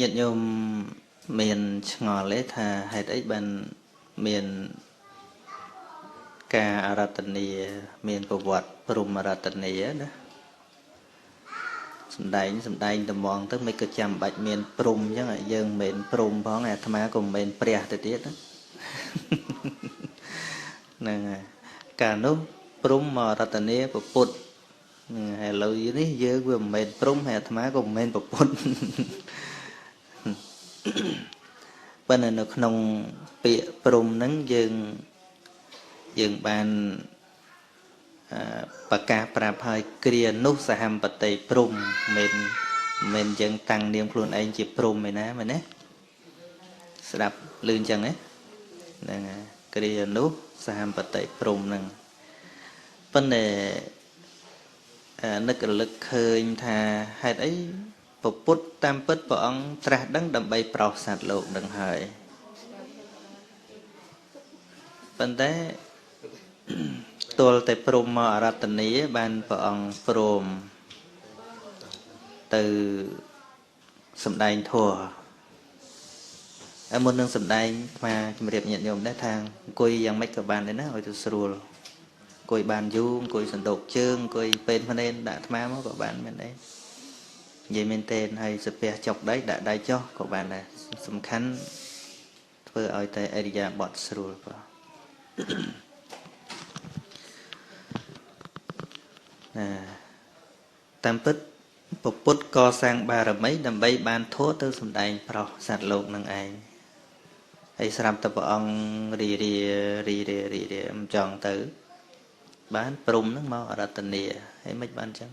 ញាតិញោមមានឆ្ងល់ទេថាហេតុអីបានមានការអារាធនាមានប្រវត្តិព្រហ្មរតនាណាសំដែងតំងទៅមិនក៏ចាំបាច់មានព្រំអញ្ចឹងយើងមិនមែនព្រំផងអាត្មាក៏មិនមែនព្រះទៅទៀតហ្នឹងហើយកាលនោះព្រំមរតនាពុទ្ធហើយឥឡូវនេះយើងវាមិនមែនព្រំហើយអាត្មាក៏មិនមែនពុទ្ធប៉ុន្តែនៅក្នុងពាក្យព្រំហ្នឹងយើងបានប្រកាសប្រាប់ឲ្យគ្រានោះសហមបតិព្រំមិនយើងតាំងនាមខ្លួនឯងជាព្រំឯណាមែនទេស្ដាប់លឺអញ្ចឹងហ្នឹងគ្រានោះសហមបតិព្រំហ្នឹងប៉ុន្តែនឹករលឹកឃើញថាហេតុអីពុទ្ធតាមពិតព្រះអង្គត្រាស់ដឹងដើម្បីប្រោសសត្វលោកដឹងហើយប៉ុន្តែទល់តែព្រមមកអរតនីបានព្រះអង្គព្រមទៅសម្ដែងធម៌ហើយមុននឹងសម្ដែងអាត្មាជម្រាបញាតិញោមដែរថាអង្គុយយ៉ាងម៉េចក៏បានដែរណាឲ្យទៅស្រួលអង្គុយបានយូរអង្គុយសណ្ដូកជើងអង្គុយពេនភ្នែនដាក់អាត្មាមកក៏បានមែនទេនិយាយមែនទេហើយសាពះចុកដៃដាក់ដៃចុះក៏បានដែរសំខាន់ធ្វើឲ្យតែអរិយាបថស្រួលបាទណាតាមពិតពុទ្ធកសាងបារមីដើម្បីបានធម៌ទៅសម្ដែងប្រោសសត្វលោកនឹងឯងហើយស្រាប់តែព្រះអង្គរីរារីរារីរាមិនចង់ទៅបានព្រំនឹងមកអរតនីហើយមិនបានចឹង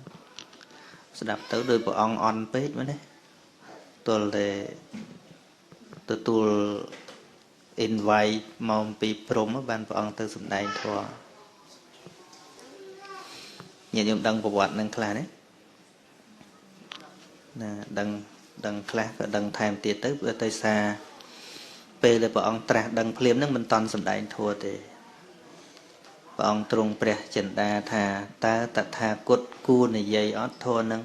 ស្ដាប់ទៅដោយព្រះអង្គអន់ពេកមែនទេទល់តែទទួល invite មកពីព្រំបានព្រះអង្គទៅសម្ដែងធម៌ញាតិញោមដឹងប្រវត្តិនឹងខ្លះទេណាដឹងខ្លះក៏ដឹងថែមទៀតទៅព្រោះដោយសារពេលដែលព្រះអង្គត្រាស់ដឹងភ្លាមនឹងមិនតន់សម្ដែងធម៌ទេព្រះអង្គទ្រង់ព្រះចិន្តាថាតើតថាគតគួរនិយាយអត់ធម៌នឹង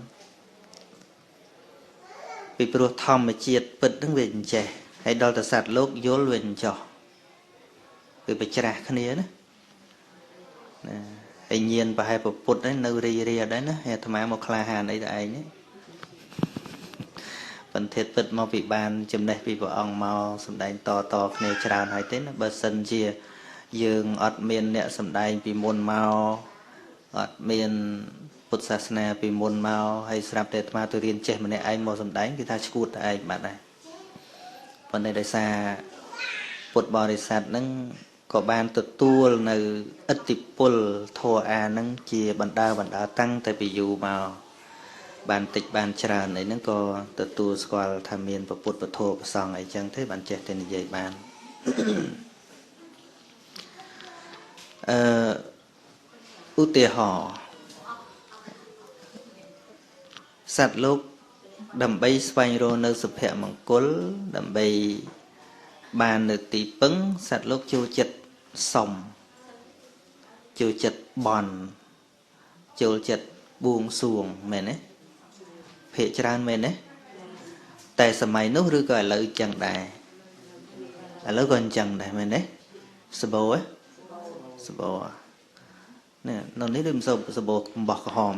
ពីព្រោះធម្មជាតិពិតនឹងវាអញ្ចេះហើយដល់តែសត្វលោកយល់វាអញ្ចោះគឺប្រច្រាស់គ្នាណាណាហើយញៀនប្រហែលពុទ្ធហ្នឹងនៅរីរាដែរណាហើយអាត្មាមកក្លាហានអីតែឯងនេះបន្ធាតពិតមកពីបានចំណេះពីព្រះអង្គមកសម្ដែងតតគ្នាច្រើនហើយទេណាបើសិនជាយើងអត់មានអ្នកសម្ដែងពីមុនមកអត់មានពុទ្ធសាសនាពីមុនមកហើយស្រាប់តែអាត្មាទៅរៀនចេះម្នាក់ឯងមកសម្ដែងគឺថាឈួតតែឯងបាត់ដែរប៉ុន្តែដោយសារពុទ្ធបរិស័ទហ្នឹងក៏បានទទួលនៅឥទ្ធិពលធម៌អាហ្នឹងជាបណ្ដើតាំងតែពីយូរមកបានតិចបានច្រើនអីហ្នឹងក៏ទទួលស្គាល់ថាមានពុទ្ធពធប្រសង្ឃអីចឹងទេបានចេះតែនិយាយបានឧទាហរណ៍សត្វលោកដើម្បីស្វែងរកនៅសុភមង្គលដើម្បីបាននៅទីពឹងសត្វលោកចូលចិត្តសុំចូលចិត្តបន់ចូលចិត្តបួងសួងមែនទេភាគច្រើនមែនទេតែសម័យនោះឬក៏ឥឡូវចឹងដែរឥឡូវក៏អញ្ចឹងដែរមែនទេសបោសបោនេះនៅនេះដូចមិនសូវសបោអំបោះក្រហម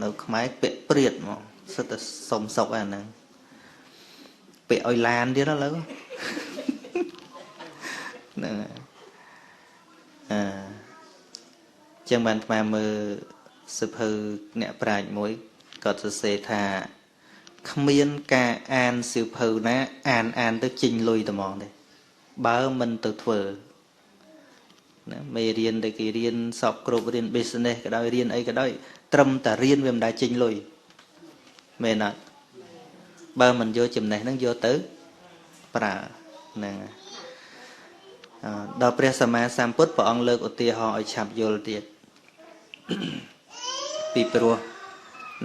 នៅខ្មែរពាក់ព្រាតហ្មងសិតតែសុំសុកអាហ្នឹងពាក់ឲ្យឡានទៀតឥឡូវហ្នឹងអឺចឹងបានអាត្មាមើលសភៅអ្នកប្រាជ្ញមួយគាត់សរសេរថាគ្មានការអានសៀវភៅណាអានទៅចេញលុយតែហ្មងទេបើមិនទៅធ្វើណាមេរៀនដែលគេរៀនសពគ្រប់រៀន business ក៏ដោយរៀនអីក៏ដោយត្រឹមតែរៀនវាមិនដែលចេញលុយមែនអត់បើមិនយកចំណេះហ្នឹងយកទៅប្រើហ្នឹងដល់ព្រះសម្មាសម្ពុទ្ធព្រះអង្គលើកឧទាហរណ៍ឲ្យឆាប់យល់ទៀតពីព្រោះ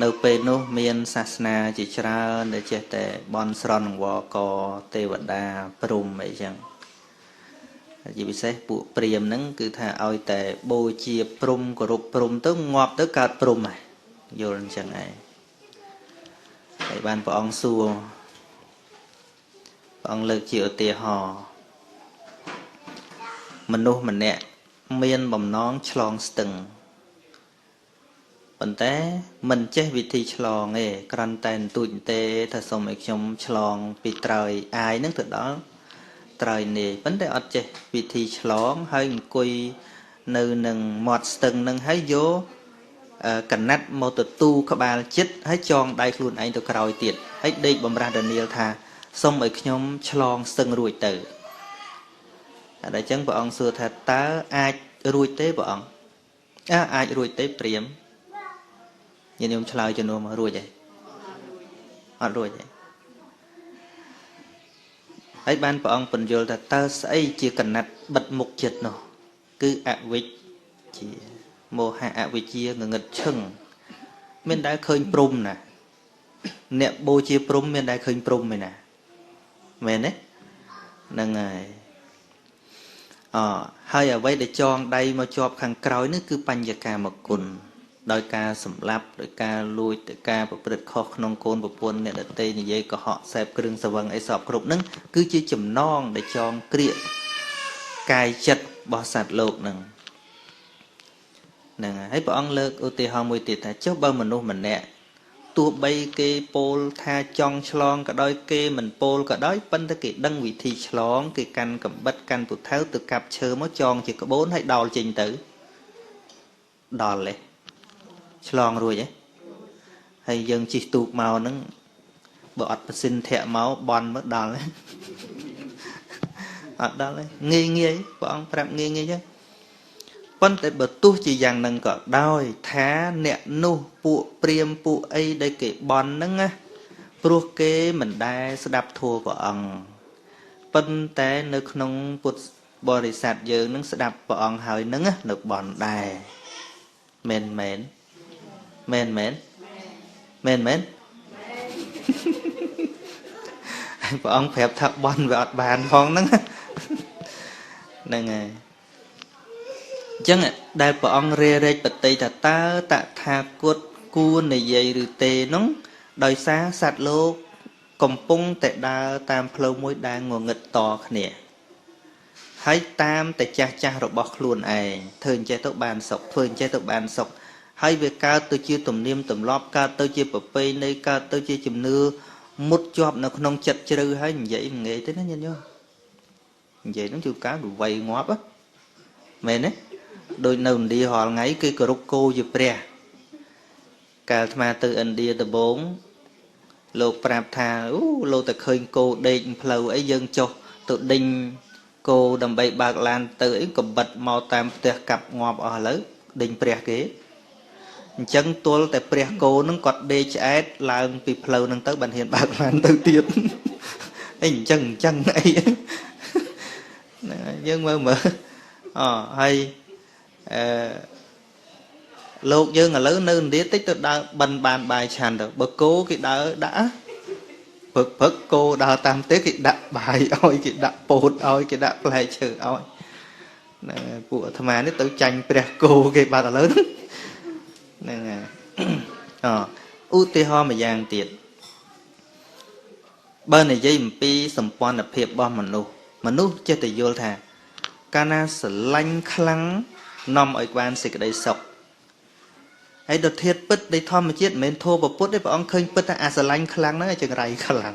នៅពេលនោះមានសាសនាជាច្រើនដែលចេះតែបន់ស្រន់អង្វរកទេវតាព្រហ្មអីចឹងជាពិសេសពួកព្រាហ្មណ៍ហ្នឹងគឺថាឲ្យតែបូជាព្រហ្មគោរពព្រហ្មទៅងាប់ទៅកើតព្រហ្មហ៎យល់អញ្ចឹងឯងហើយបានព្រះអង្គសួរ ព្រះអង្គលើកជាឧទាហរណ៍មនុស្សម្នាក់មានបំណងឆ្លងស្ទឹងប៉ុន្តែមិនចេះវិធីឆ្លងទេគ្រាន់តែទូចទេថាសូមឲ្យខ្ញុំឆ្លងពីត្រើយអាយនឹងទៅដល់ត្រើយនាយប៉ុន្តែអត់ចេះវិធីឆ្លងហើយអង្គុយនៅនឹងមាត់ស្ទឹងនឹងហើយយកកណាត់មកទទួលក្បាលចិត្តហើយចងដៃខ្លួនឯងទៅក្រោយទៀតហើយដេកបំរាស់ដានីលថាសូមឲ្យខ្ញុំឆ្លងស្ទឹងរួចទៅអញ្ចឹងព្រះអង្គសួរថាតើអាចរួចទេព្រះអង្គអាចរួចទេព្រាមញាតិញោមឆ្លើយជំនួសមករួចទេអត់រួចទេហើយបានព្រះអង្គពន្យល់ថាតើស្អីជាកណាត់បិទមុខចិត្តនោះគឺអវិជ្ជាមោហៈអវិជ្ជាងងឹតឈឹងមានដែលឃើញព្រំណាអ្នកបូជាព្រំមានដែលឃើញព្រំឯណាមែនទេហ្នឹងហើយហើយអ្វីដែលចងដៃមកជាប់ខាងក្រោយនេះគឺបញ្ញកាមគុណដោយការសម្លាប់ដោយការលួចដោយការប្រព្រឹត្តខុសក្នុងកូនប្រពន្ធអ្នកដទៃនិយាយកុហកសេពគ្រឿងស្រវឹងអីសពគ្រប់ហ្នឹងគឺជាចំណងដែលចងក្រៀកកាយចិត្តរបស់សត្វលោកហ្នឹងហ្នឹងហើយព្រះអង្គលើកឧទាហរណ៍មួយទៀតថាចុះបើមនុស្សម្នាក់ទោះបីគេពោលថាចង់ឆ្លងក៏ដោយគេមិនពោលក៏ដោយប៉ុន្តែគេដឹងវិធីឆ្លងគេកាន់កំបិតកាន់ពូថៅទៅកាប់ឈើមកចងជាក្បូនហើយដោលចេញទៅដល់ទេឆ្លងរួចទេហើយយើងជិះទូកមកហ្នឹងបើអត់ប្រសិនធាក់មកបន់មកដល់ទេអត់ដល់ទេងាយងាយព្រះអង្គប្រាប់ងាយងាយចឹងប៉ុន្តែបើទោះជាយ៉ាងហ្នឹងក៏ដោយថាអ្នកនោះពួកព្រាមពួកអីដែលគេបន់ហ្នឹងណាព្រោះគេមិនដែលស្ដាប់ធម៌ព្រះអង្គប៉ុន្តែនៅក្នុងពុទ្ធបរិស័ទយើងនឹងស្ដាប់ព្រះអង្គហើយហ្នឹងនៅបន់ដែរមែនមែនមែនមែនមែនមែនព្រះអង្គប្រាប់ថាបន់វាអត់បានផងហ្នឹងហ្នឹងហើយអញ្ចឹងដែលព្រះអង្គរារែកបតីថាតើតថាគតគួរនិយាយឬទេនោះដោយសារសត្វលោកកំពុងតែដើរតាមផ្លូវមួយដែលងងឹតតគ្នាហើយតាមតែចាស់ចាស់របស់ខ្លួនឯងធ្វើអញ្ចេះទៅបានសុខធ្វើអញ្ចេះទៅបានសុខហើយវាកើតទៅជាទំនៀមទម្លាប់កើតទៅជាប្រពៃណីកើតទៅជាជំនឿមុតជាប់នៅក្នុងចិត្តជ្រៅហើយនិយាយមិនងាយទេណាញាតិញោមនិយាយហ្នឹងជួនកាលវាវៃងាប់មែនទេដូចនៅឥណ្ឌារាល់ថ្ងៃគេគោរពគោជាព្រះកាលអាត្មាទៅឥណ្ឌាដំបូងលោកប្រាប់ថាអូលោកតែឃើញគោដេកផ្លូវអីយើងចុះទៅដេញគោដើម្បីបើកឡានទៅអីក៏បិទមកតាមផ្ទះកាប់ងាប់អស់ឥឡូវដេញព្រះគេអញ្ចឹងទល់តែព្រះគោនឹងគាត់ដេកឆ្អែតឡើងពីផ្លូវនឹងទៅបានហ៊ានបើកឡានទៅទៀតអីអញ្ចឹងអញ្ចឹងអីហ្នឹងយើងមើលមើលហើយលោកយើងឥឡូវនៅឥណ្ឌាតិចទៅដើរបិណ្ឌបានបាយឆាន់ទៅបើគោគេដើរដាក់ព្រឹកព្រឹកគោដើរតាមទេគេដាក់បាយឲ្យគេដាក់ពោតឲ្យគេដាក់ផ្លែឈើឲ្យហ្នឹងពួកអាត្មានេះទៅចាញ់ព្រះគោគេបាត់ឥឡូវហ្នឹងហើយឧទាហរណ៍ម្យ៉ាងទៀតបើនិយាយអំពីសម្ព័ន្ធភាពរបស់មនុស្សមនុស្សចេះតែយល់ថាកាលណាស្រឡាញ់ខ្លាំងនាំឲ្យបានសេចក្តីសុខហើយដល់ធាតុពិតនៃធម្មជាតិមិនមែនធម៌ពុទ្ធទេព្រះអង្គឃើញពិតថាអាស្រឡាញ់ខ្លាំងហ្នឹងចង្រៃខ្លាំង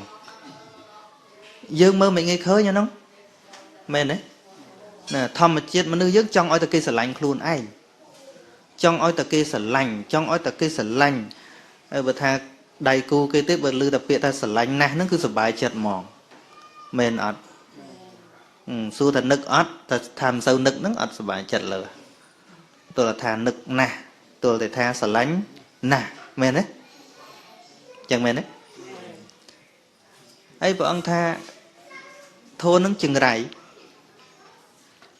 យើងមើលមិនងាយឃើញអាហ្នឹងមែនទេណាធម្មជាតិមនុស្សយើងចង់ឲ្យតែគេស្រឡាញ់ខ្លួនឯងចង់ឲ្យតែគេស្រឡាញ់ចង់ឲ្យតែគេស្រឡាញ់ហើយបើថាដៃគូគេទេបើឮតែពាក្យថាស្រឡាញ់ណាស់ហ្នឹងគឺសប្បាយចិត្តហ្មងមែនអត់សួរថានឹកអត់តែថាមិនសូវនឹកហ្នឹងអត់សប្បាយចិត្តលើទល់តែថានឹកណាស់ទល់តែថាស្រឡាញ់ណាស់មែនទេចឹងមែនទេហើយព្រះអង្គថាធម៌នឹងចង្រៃ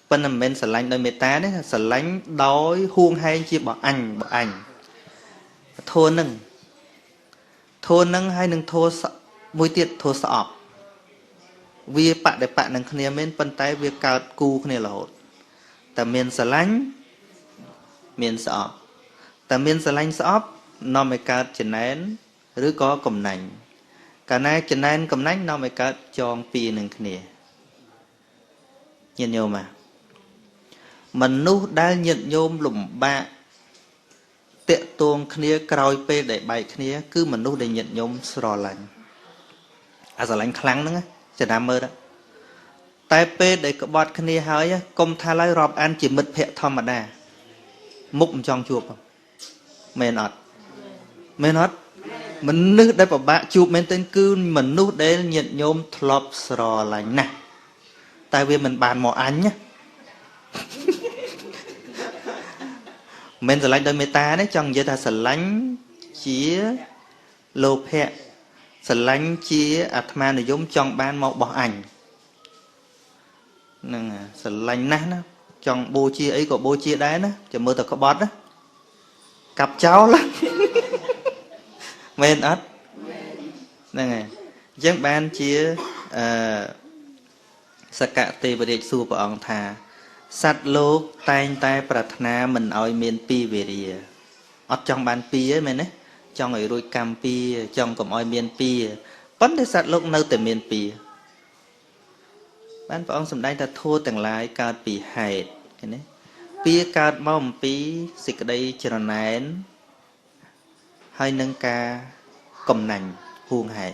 ប៉ុន្តែមិនមែនស្រឡាញ់ដោយមេត្តាទេស្រឡាញ់ដោយហួងហែងជាបើអញបើអញធម៌នឹងធម៌នឹងហើយនឹងធម៌មួយទៀតធម៌ស្អប់វាបដិបៈនឹងគ្នាមែនប៉ុន្តែវាកើតគូគ្នារហូតតែមានស្រឡាញ់មានស្អប់តែមានស្រឡាញ់ស្អប់នាំឲ្យកើតចំណែនឬក៏កំណាញ់ កាលណាចំណែនកំណាញ់នាំឲ្យកើតចងពីនឹងគ្នាញាតិញោមមនុស្សដែលញាតិញោមលំបាកតាក់ទងគ្នាក្រោយពេលដែលបែកគ្នាគឺមនុស្សដែលញាតិញោមស្រឡាញ់អាស្រឡាញ់ខ្លាំងហ្នឹងចំណាំមើលតែពេលដែលក្បត់គ្នាហើយកុំថាឡើយរាប់អានជាមិត្តភក្តិធម្មតាមុខមិនចង់ជួបមែនអត់មែនអត់មនុស្សដែលពិបាកជួបមែនទែនគឺមនុស្សដែលញាតិញោមធ្លាប់ស្រឡាញ់ណាស់តែវាមិនបានមកអញណាមិនស្រឡាញ់ដោយមេត្តាទេចង់និយាយថាស្រឡាញ់ជាលោភៈស្រឡាញ់ជាអាត្មានិយមចង់បានមកបោះអញហ្នឹងស្រឡាញ់ណាស់ណាចង់បូជាអីក៏បូជាដែរណាចាំមើលតែក្បត់ណាកាប់ចោលមែនអត់ហ្នឹងហើយអញ្ចឹងបានជាអឺសកទេវរាជសួរព្រះអង្គថាសត្វលោកតែងតែប្រាថ្នាមិនឲ្យមានពីវេរាអត់ចង់បានពីទេមែនទេចង់ឲ្យរួចកម្មពីចង់កុំឲ្យមានពីប៉ុន្តែសត្វលោកនៅតែមានពីបានព្រះអង្គសម្ដែងថាធម៌ទាំងឡាយកើតពីហេតុឃើញទេពីកើតមកអំពីសេចក្តីច្រណែនហើយនឹងការកំណាញ់ហួងហែង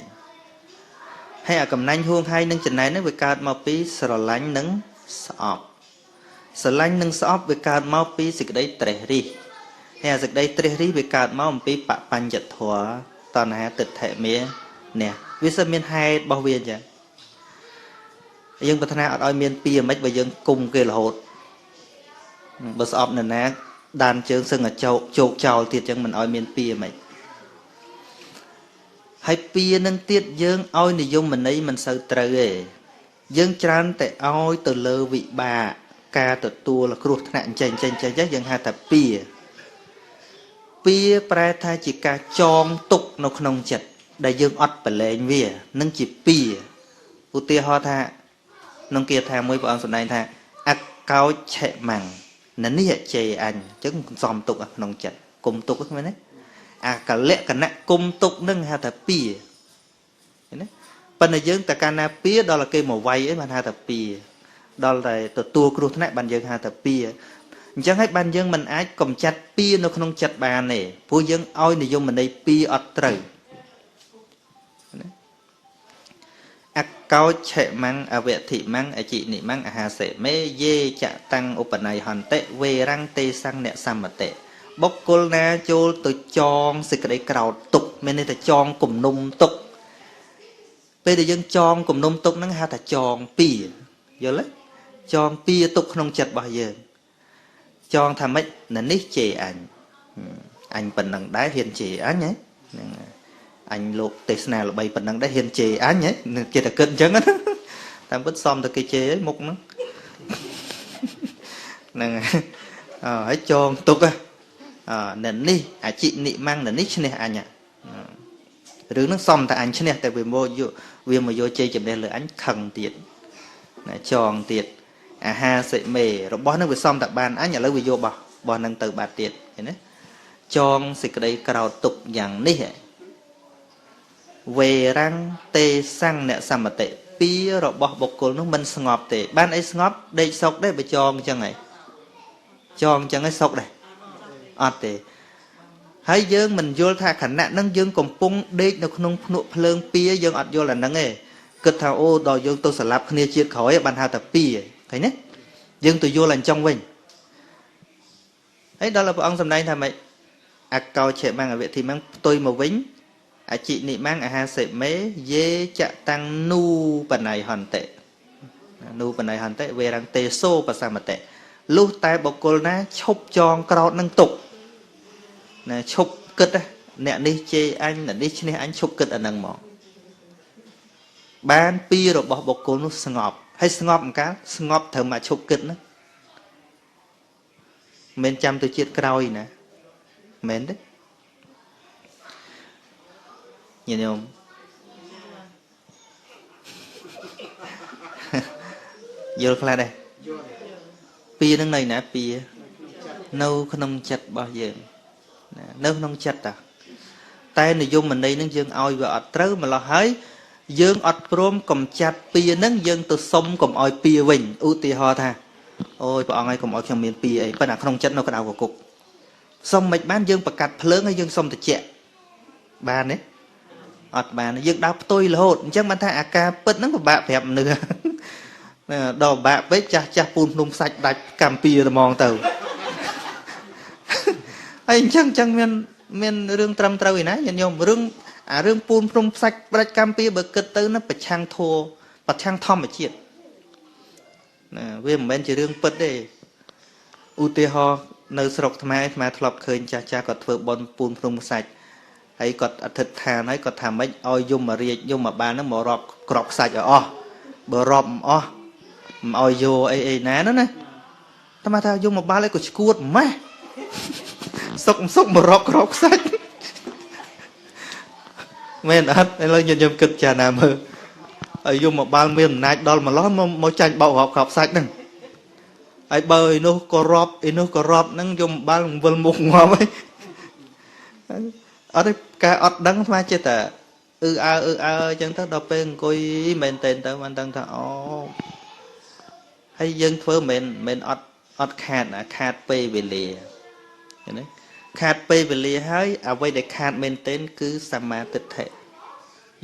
ហើយអាកំណាញ់ហួងហែងនឹងចំណែននេះវាកើតមកពីស្រឡាញ់និងស្អប់ស្រឡាញ់និងស្អប់វាកើតមកពីសេចក្តីត្រេះរិះហើយអាសេចក្តីត្រេះរិះវាកើតមកអំពីបបញ្ញធម៌តណ្ហាទិដ្ឋិមានេះវាសិមានហេតុរបស់វាអញ្ចឹងយើងប្រាថ្នាអត់ឲ្យមានពីមិនបើយើងគុំគេរហូតបើស្អប់នរណាដានជើងសឹងតែជោគជោគចោលទៀតអញ្ចឹងមិនឲ្យមានពីមិនហើយពីនឹងទៀតយើងឲ្យនិយមន័យមិនសូវត្រូវទេយើងច្រើនតែឲ្យទៅលើវិបាកការទទួលគ្រោះថ្នាក់អញ្ចឹងអញ្ចឹងអញ្ចឹងយើងហៅថាពីពីប្រែថាជាការចងទុកនៅក្នុងចិត្តដែលយើងអត់ប្រឡែងវានឹងជាពីឧទាហរណ៍ថាក្នុងគាថាមួយព្រះអង្គសម្ដែងថាអកោឆិមੰនេះជេអញអញ្ចឹងសំទុកក្នុងចិត្តគុំទុកហ្នឹងមែនទេអាកលក្ខណៈគុំទុកនឹងហៅថាពីឃើញទេប៉ុន្តែយើងតែកាលណាពីដល់គេមកវាយអីបានហៅថាពីដល់តែទទួលគ្រោះថ្នាក់បានយើងហៅថាពីអញ្ចឹងហើយបានយើងមិនអាចកំចាត់ពីនៅក្នុងចិត្តបានទេព្រោះយើងឲ្យនិយមន័យពីអត់ត្រូវណាអកោឆិមੰអវធិមੰអចិនិមੰអហាសិមេយេចតាំងឧបន័យហន្តិវេរੰទេសੰអ្នកសមតិបុគ្គលណាចូលទៅចងសេចក្តីក្រោធទុកមានន័យថាចងគំនុំទុកពេលដែលយើងចងគំនុំទុកហ្នឹងហៅថាចងពីយល់ទេចងពីទុកក្នុងចិត្តរបស់យើងចងថាម៉េចនៅនេះជេរអញអញប៉ុណ្ណឹងដែរហ៊ានជេរអញហ្នឹងអញលោកទេសនាល្បីប៉ុណ្ណឹងដែរហ៊ានជេរអញហ៎គេតែគិតអញ្ចឹងណាតាមពិតសំតែគេជេរឯងមុខហ្នឹងហ្នឹងអើហើយចងទុកនៅនេះអចិនិមੰនៅនេះឈ្នះអញរឿងហ្នឹងសំតែអញឈ្នះតែវាមកយកជ័យជំនះលើអញខឹងទៀតណាចងទៀតអាហាសិមេរបស់ហ្នឹងវាសំតែបានអញឥឡូវវាយករបស់ហ្នឹងទៅបាត់ទៀតឃើញទេចងសេចក្តីក្រោធទុកយ៉ាងនេះវេរੰទេសੰអ្នកសមតិពីរបស់បុគ្គលនោះមិនស្ងប់ទេបានអីស្ងប់ដេកសុកទេបើចងអញ្ចឹងហីចងអញ្ចឹងហីសុកដែរអត់ទេហើយយើងមិនយល់ថាខណៈហ្នឹងយើងកំពុងដេកនៅក្នុងភ្នក់ភ្លើងពៀយើងអត់យល់អាហ្នឹងទេគិតថាអូដល់យើងទៅស្លាប់គ្នាជាតិក្រោយបានហៅថាពៀឃើញទេយើងទៅយល់អញ្ចឹងវិញហើយដល់ព្រះអង្គសម្ដែងថាម៉េចអកោឆិមੰអវធិមੰផ្ទុយមកវិញអចិនិមੰអហាសិមេយេចតាំងនូបណៃហន្តិនូបណៃហន្តិវេរੰទេសោបសមតិលុះតែបុគ្គលណាឈប់ចងក្រោតនឹងទុកណាឈប់គិតអ្នកនេះជេរអញអ្នកនេះឈ្នះអញឈប់គិតអាហ្នឹងមកបានពីរបស់បុគ្គលនោះស្ងប់ហើយស្ងប់អង្កាលស្ងប់ត្រូវមកឈប់គិតណាមិនចាំទៅជាតិក្រោយណាមែនទេញាតិញោមយល់ខ្លះដែរពីនឹងនៅណាពីនៅក្នុងចិត្តរបស់យើងណានៅក្នុងចិត្តតា តែនិយមន័យនឹងយើងឲ្យវាអត់ត្រូវម្ល៉េះហើយយើងអត់ព្រមកំចាត់ពៀនឹងយើងទៅសុំកុំឲ្យពៀវិញឧទាហរណ៍ថាអូយព្រះអង្គឲ្យកុំឲ្យខ្ញុំមានពៀអីប៉ុន្តែក្នុងចិត្តនៅក្តៅកគុកសុំមិនបានយើងប្រកាត់ភ្លើងហើយយើងសុំតិចបានទេអត់បានយើងដើរផ្ទុយរហូតអញ្ចឹងបានថាអាការពិតហ្នឹងពិបាកប្រាប់មនុស្សដល់ពិបាកពេកចាស់ចាស់ពូនភ្នំសាច់ដាច់កម្ពីត្មងទៅហើយអញ្ចឹងមានរឿងត្រឹមត្រូវឯណាញាតិញោមរឿងអារឿងពូនភ្នំសាច់ដាច់កម្ពីបើគិតទៅណាប្រឆាំងធัวប្រឆាំងធម្មជាតិណាវាមិនមែនជារឿងពិតទេឧទាហរណ៍នៅស្រុកខ្មែរខ្មែរធ្លាប់ឃើញចាស់ចាស់គាត់ធ្វើបុណ្យពូនភ្នំសាច់ហើយគាត់អធិដ្ឋានហើយគាត់ថាម៉េចឲ្យយមរាជយមបាលហ្នឹងមករាប់ក្របខ្សាច់ឲ្យអស់បើរាប់មិនអស់មិនឲ្យយកអីអីណានោះណាតែមកថាយមបាលឯងក៏ឈួតម៉េះសុកមករាប់ក្របខ្សាច់មែនអត់ឥឡូវញាតិញោមគិតចាណាមើលហើយយមបាលមានអំណាចដល់ម្លោះមកចាញ់បោករាប់ក្របខ្សាច់ហ្នឹងហើយបើឯនោះក៏រាប់ឯនោះក៏រាប់ហ្នឹងយមបាលវិលមុខងាប់ហើយអត់ទេការអត់ដឹងស្មានចេះតែអឺអើអឺអើអញ្ចឹងទៅដល់ពេលអង្គុយមែនតែនទៅបានដឹងថាអូហើយយើងធ្វើមិនអត់ខាតណាខាតពេលវេលាឃើញទេខាតពេលវេលាហើយអ្វីដែលខាតមែនទែនគឺសមាទិដ្ឋិ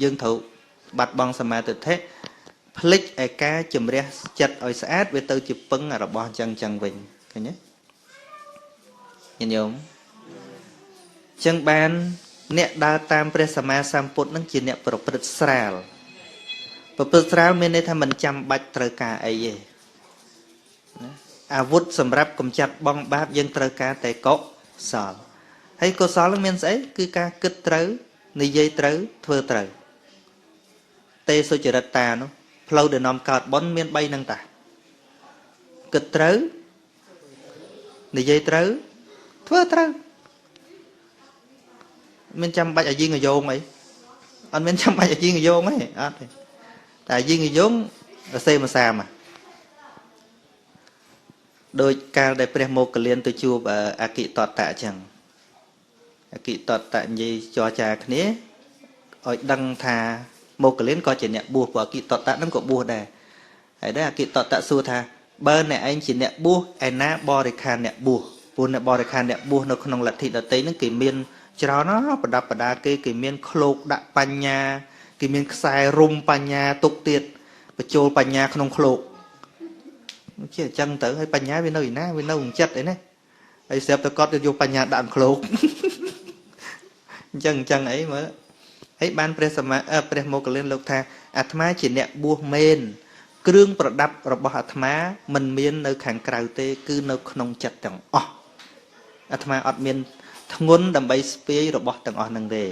យើងត្រូវបាត់បង់សមាទិដ្ឋិភ្លេចឯការជំរះចិត្តឲ្យស្អាតវាទៅជាពឹងរបស់អញ្ចឹងវិញឃើញទេញាតិញោមចឹងបានអ្នកដើរតាមព្រះសម្មាសម្ពុទ្ធនឹងជាអ្នកប្រព្រឹត្តស្រាលប្រព្រឹត្តស្រាលមានន័យថាមិនចាំបាច់ត្រូវការអីទេណាអាវុធសម្រាប់កម្ចាត់បងបាបយើងត្រូវការតែកុសលហើយកុសលនឹងមានស្អីគឺការគិតត្រូវនិយាយត្រូវធ្វើត្រូវទេសុចរិតតានោះផ្លូវដែលនាំកើតបុណ្យមាន3ហ្នឹងតាគិតត្រូវនិយាយត្រូវធ្វើត្រូវមានចាំបាច់ឲ្យយីងយោងអីអត់មានចាំបាច់ឲ្យយីងយោងទេអត់ទេតែយីងយោងរសេមសាមដោយកាលដែលព្រះមោគលានទៅជួបអគិតតៈអញ្ចឹងអគិតតៈនិយាយចរចាគ្នាឲ្យដឹងថាមោគលានក៏ជាអ្នកបួសព្រោះអគិតតៈនឹងក៏បួសដែរហើយដែរអគិតតៈសួរថាបើអ្នកឯងជាអ្នកបួសឯណាបរិខារអ្នកបួសព្រោះអ្នកបរិខារអ្នកបួសនៅក្នុងលទ្ធិដទៃនឹងគេមានច្រើនណាស់ប្រដាប់ប្រដាគេមានឃ្លោកដាក់បញ្ញាគេមានខ្សែរុំបញ្ញាទុកទៀតបញ្ចូលបញ្ញាក្នុងឃ្លោកជាអញ្ចឹងទៅហើយបញ្ញាវានៅឯណាវានៅក្នុងចិត្តឯណាហើយស្រាប់តែគាត់យកបញ្ញាដាក់ក្នុងឃ្លោកអញ្ចឹងអីមើលហើយបានព្រះសម្មាព្រះមោគលានលោកថាអាត្មាជាអ្នកបួសមែនគ្រឿងប្រដាប់របស់អាត្មាមិនមាននៅខាងក្រៅទេគឺនៅក្នុងចិត្តទាំងអស់អាត្មាអត់មានធ្ងន់ដើម្បីស្ពាយរបស់ទាំងអស់នឹងទេ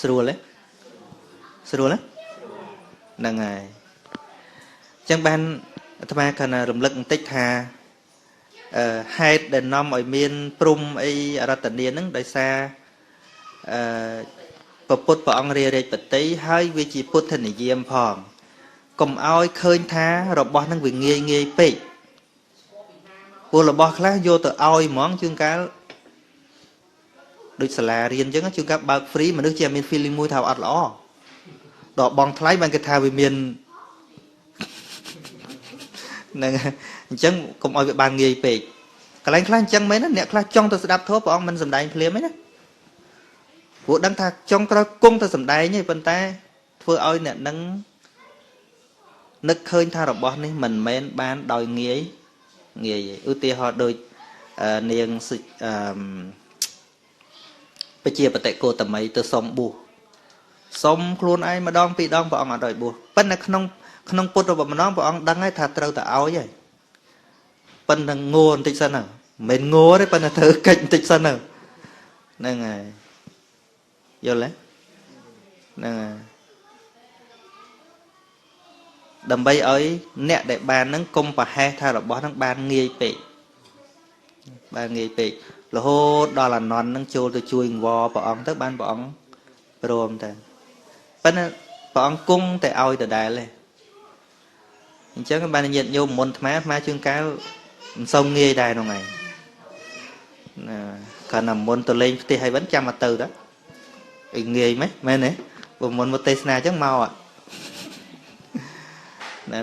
ស្រួលទេស្រួលទេហ្នឹងហើយអញ្ចឹងបានអាត្មាគ្រាន់តែរំលឹកបន្តិចថាហេតុដែលនាំឲ្យមានព្រំអីអរតនីហ្នឹងដោយសារព្រះពុទ្ធព្រះអង្គរាជបតីហើយវាជាពុទ្ធនិយមផងកុំឲ្យឃើញថារបស់ហ្នឹងវាងាយងាយពេកពលរបស់ខ្លះយកទៅឲ្យហ្មងជួនកាលដូចសាលារៀនអញ្ចឹងជួនកាលបើក free មនុស្សជាមាន feeling មួយថាអត់ល្អដល់បងថ្លៃបានគេថាវាមានហ្នឹងអញ្ចឹងកុំឲ្យវាបានងាយពេកកន្លែងខ្លះអញ្ចឹងមែនណាអ្នកខ្លះចង់ទៅស្ដាប់ធម៌ព្រះអង្គមិនសំដែងភ្លាមទេណាព្រោះដឹងថាចុងក្រោយគង់ទៅសំដែងទេប៉ុន្តែធ្វើឲ្យអ្នកនឹងនឹកឃើញថារបស់នេះមិនមែនបានដោយងាយងាយទេឧទាហរណ៍ដូចនាងប្រជាបតិកោតមីទៅសុំបួសសុំខ្លួនឯងម្ដងពីរដងព្រះអង្គអត់ឲ្យបួសប៉ុន្តែក្នុងពុទ្ធរបស់ម្ដងព្រះអង្គដឹងហើយថាត្រូវតែឲ្យហើយប៉ុន្តែងួរបន្តិចសិនហ្នឹងមិនមែនងួរទេប៉ុន្តែធ្វើកិច្ចបន្តិចសិនហ្នឹងហ្នឹងហើយយល់ទេហ្នឹងហើយដើម្បីឲ្យអ្នកដែលបានហ្នឹងកុំប្រហែសថារបស់ហ្នឹងបានងាយពេកបានងាយពេករហូតដល់អានន្ទហ្នឹងចូលទៅជួយអង្វរព្រះអង្គទៅបានព្រះអង្គព្រមទៅប៉ុន្តែព្រះអង្គគង់តែឲ្យដដែលទេអញ្ចឹងបានញាតិញោមមុនអាត្មាជួនកាលមិនសូវងាយដែរនោះឯងណាកាលណាមុនទៅលេងផ្ទះហើយវិញចាំមកទៅទៅ អីងាយម៉េចមែនទេបើមុនមកទេសនាអញ្ចឹងមក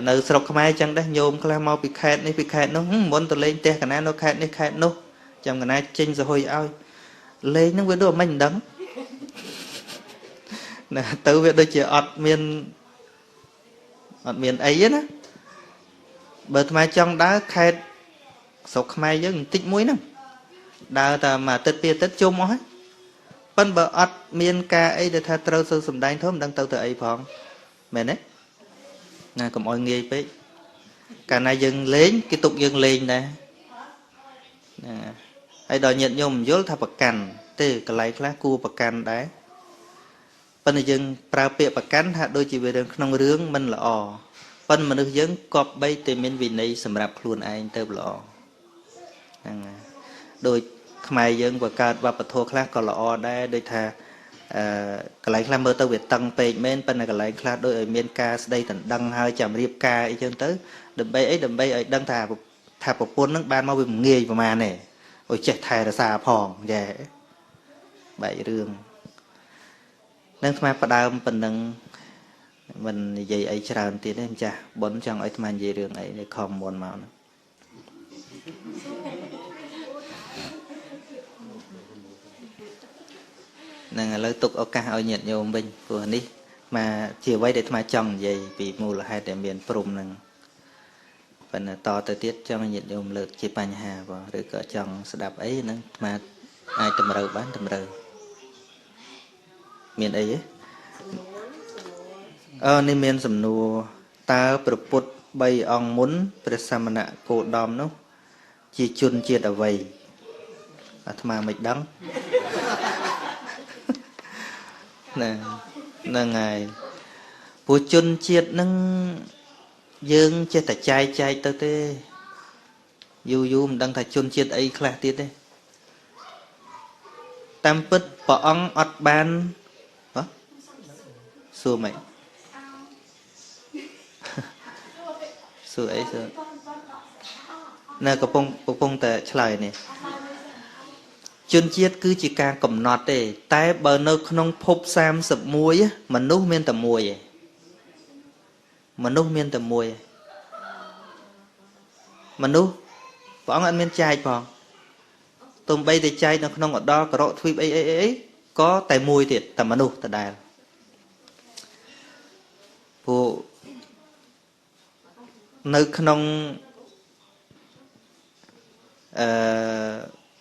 នៅស្រុកខ្មែរអញ្ចឹងដែរញោមខ្លះមកពីខេត្តនេះពីខេត្តនោះមុនទៅលេងផ្ទះកណានៅខេត្តនេះខេត្តនោះចាំកណាចេញសហុយឲ្យលេងហ្នឹងវាដូចមិនដឹងណាទៅវាដូចជាអត់មានអីទេណាបើអាត្មាចង់ដើរខេត្តស្រុកខ្មែរយើងបន្តិចមួយហ្នឹងដើរតែមួយអាទិត្យពីរអាទិត្យជុំអស់ហើយប៉ុន្តែបើអត់មានការអីដែលថាត្រូវទៅសំដែងធម៌មិនដឹងទៅអីផងមែនទេណាកុំឲ្យងាយពេកកាលណាយើងលេងគេទុកយើងលេងដែរណាហើយដល់ញាតិញោមយល់ថាប្រកាន់ទេកន្លែងខ្លះគួរប្រកាន់ដែរប៉ុន្តែយើងប្រើពាក្យប្រកាន់ថាដូចជាវារឿងក្នុងរឿងមិនល្អប៉ុន្តែមនុស្សយើងគប្បីតែមានវិន័យសម្រាប់ខ្លួនឯងទៅល្អហ្នឹងហើយដូចខ្មែរយើងបង្កើតវប្បធម៌ខ្លះក៏ល្អដែរដូចថាកន្លែងខ្លះមើលទៅវាតឹងពេកមែនប៉ុន្តែកន្លែងខ្លះដូចឲ្យមានការស្ដីដណ្ដឹងហើយចាំរៀបការអីចឹងទៅដើម្បីអីដើម្បីឲ្យដឹងថាប្រពន្ធនឹងបានមកវាមិនងាយប្រហែលទេឲ្យចេះថែរក្សាផងយ៉ែបែករឿងនឹងអាត្មាផ្ដើមប៉ុណ្ណឹងមិននិយាយអីច្រើនទៀតទេម្ចាស់បុណ្យចង់ឲ្យអាត្មានិយាយរឿងអីនេះខំមុនមកហ្នឹងនឹងឥឡូវទុកឱកាសឲ្យញាតិញោមវិញព្រោះនេះមកជាអ្វីដែលអាត្មាចង់និយាយពីមូលហេតុដែលមានព្រំហ្នឹងប៉ុន្តែតទៅទៀតចង់ឲ្យញាតិញោមលើកជាបញ្ហាបងឬក៏ចង់ស្ដាប់អីហ្នឹងអាត្មាអាចតម្រូវបានតម្រូវមានអីទេអឺនេះមានសំណួរតើព្រះពុទ្ធ3អង្គមុនព្រះសមណគោតមនោះជាជនជាតិអ្វីអាត្មាមិនដឹងណាហ្នឹងហើយព្រោះជនជាតិហ្នឹងយើងចេះតែចែកទៅទេយូរយូរមិនដឹងថាជនជាតិអីខ្លះទៀតទេតាមពិតព្រះអង្គអត់បានហ៎សួរម៉េចសួរអីសួរនៅកំពុងតែឆ្លើយនេះជនជាតិគឺជាការកំណត់ទេតែបើនៅក្នុងភព31មនុស្សមានតែមួយឯងមនុស្សមានតែមួយឯងមនុស្សព្រះអង្គអត់មានចែកផងទោះបីតែចែកនៅក្នុងឧត្តរករកទ្វីបអីអីអីក៏តែមួយទៀតតែមនុស្សដដែលព្រោះនៅក្នុង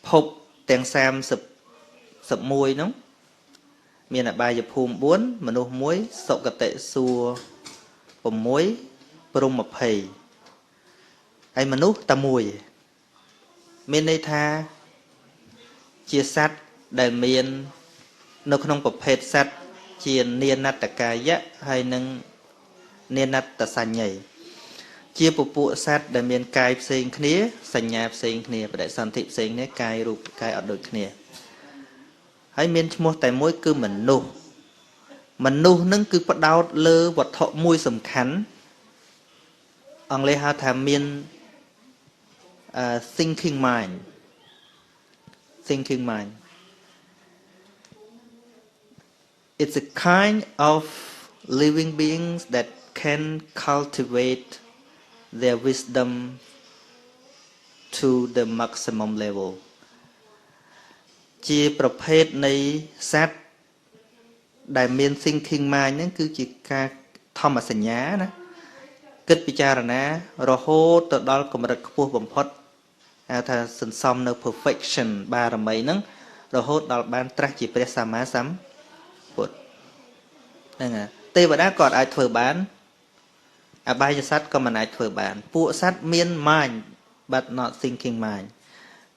ភពទាំង31នោះមានអបាយភូមិ4មនុស្ស1សុគតិសួគ៌6ព្រហ្ម20ហើយមនុស្សតែមួយមានន័យថាជាសត្វដែលមាននៅក្នុងប្រភេទសត្វជានានតកាយៈហើយនឹងនានតសញ្ញីជាពពួកសត្វដែលមានកាយផ្សេងគ្នាសញ្ញាផ្សេងគ្នាបដិសន្ធិផ្សេងគ្នាកាយរូបកាយអត់ដូចគ្នាហើយមានឈ្មោះតែមួយគឺមនុស្សមនុស្សនឹងគឺផ្ដោតលើវត្ថុមួយសំខាន់អង់គ្លេសហៅថាមាន thinking mind thinking mind it's a kind of living beings that can cultivate their wisdom to the maximum level ជាប្រភេទនៃសត្វដែលមាន thinking mind ហ្នឹងគឺជាការធម្មសញ្ញាណាគិតពិចារណារហូតទៅដល់កម្រិតខ្ពស់បំផុតហៅថាសន្សំនៅ perfection បារមីហ្នឹងរហូតដល់បានត្រាស់ជាព្រះសម្មាសម្ពុទ្ធហ្នឹងហើយទេវតាក៏អាចធ្វើបានអបាយសត្វក៏មិនអាចធ្វើបានពួកសត្វមាន mind but not thinking mind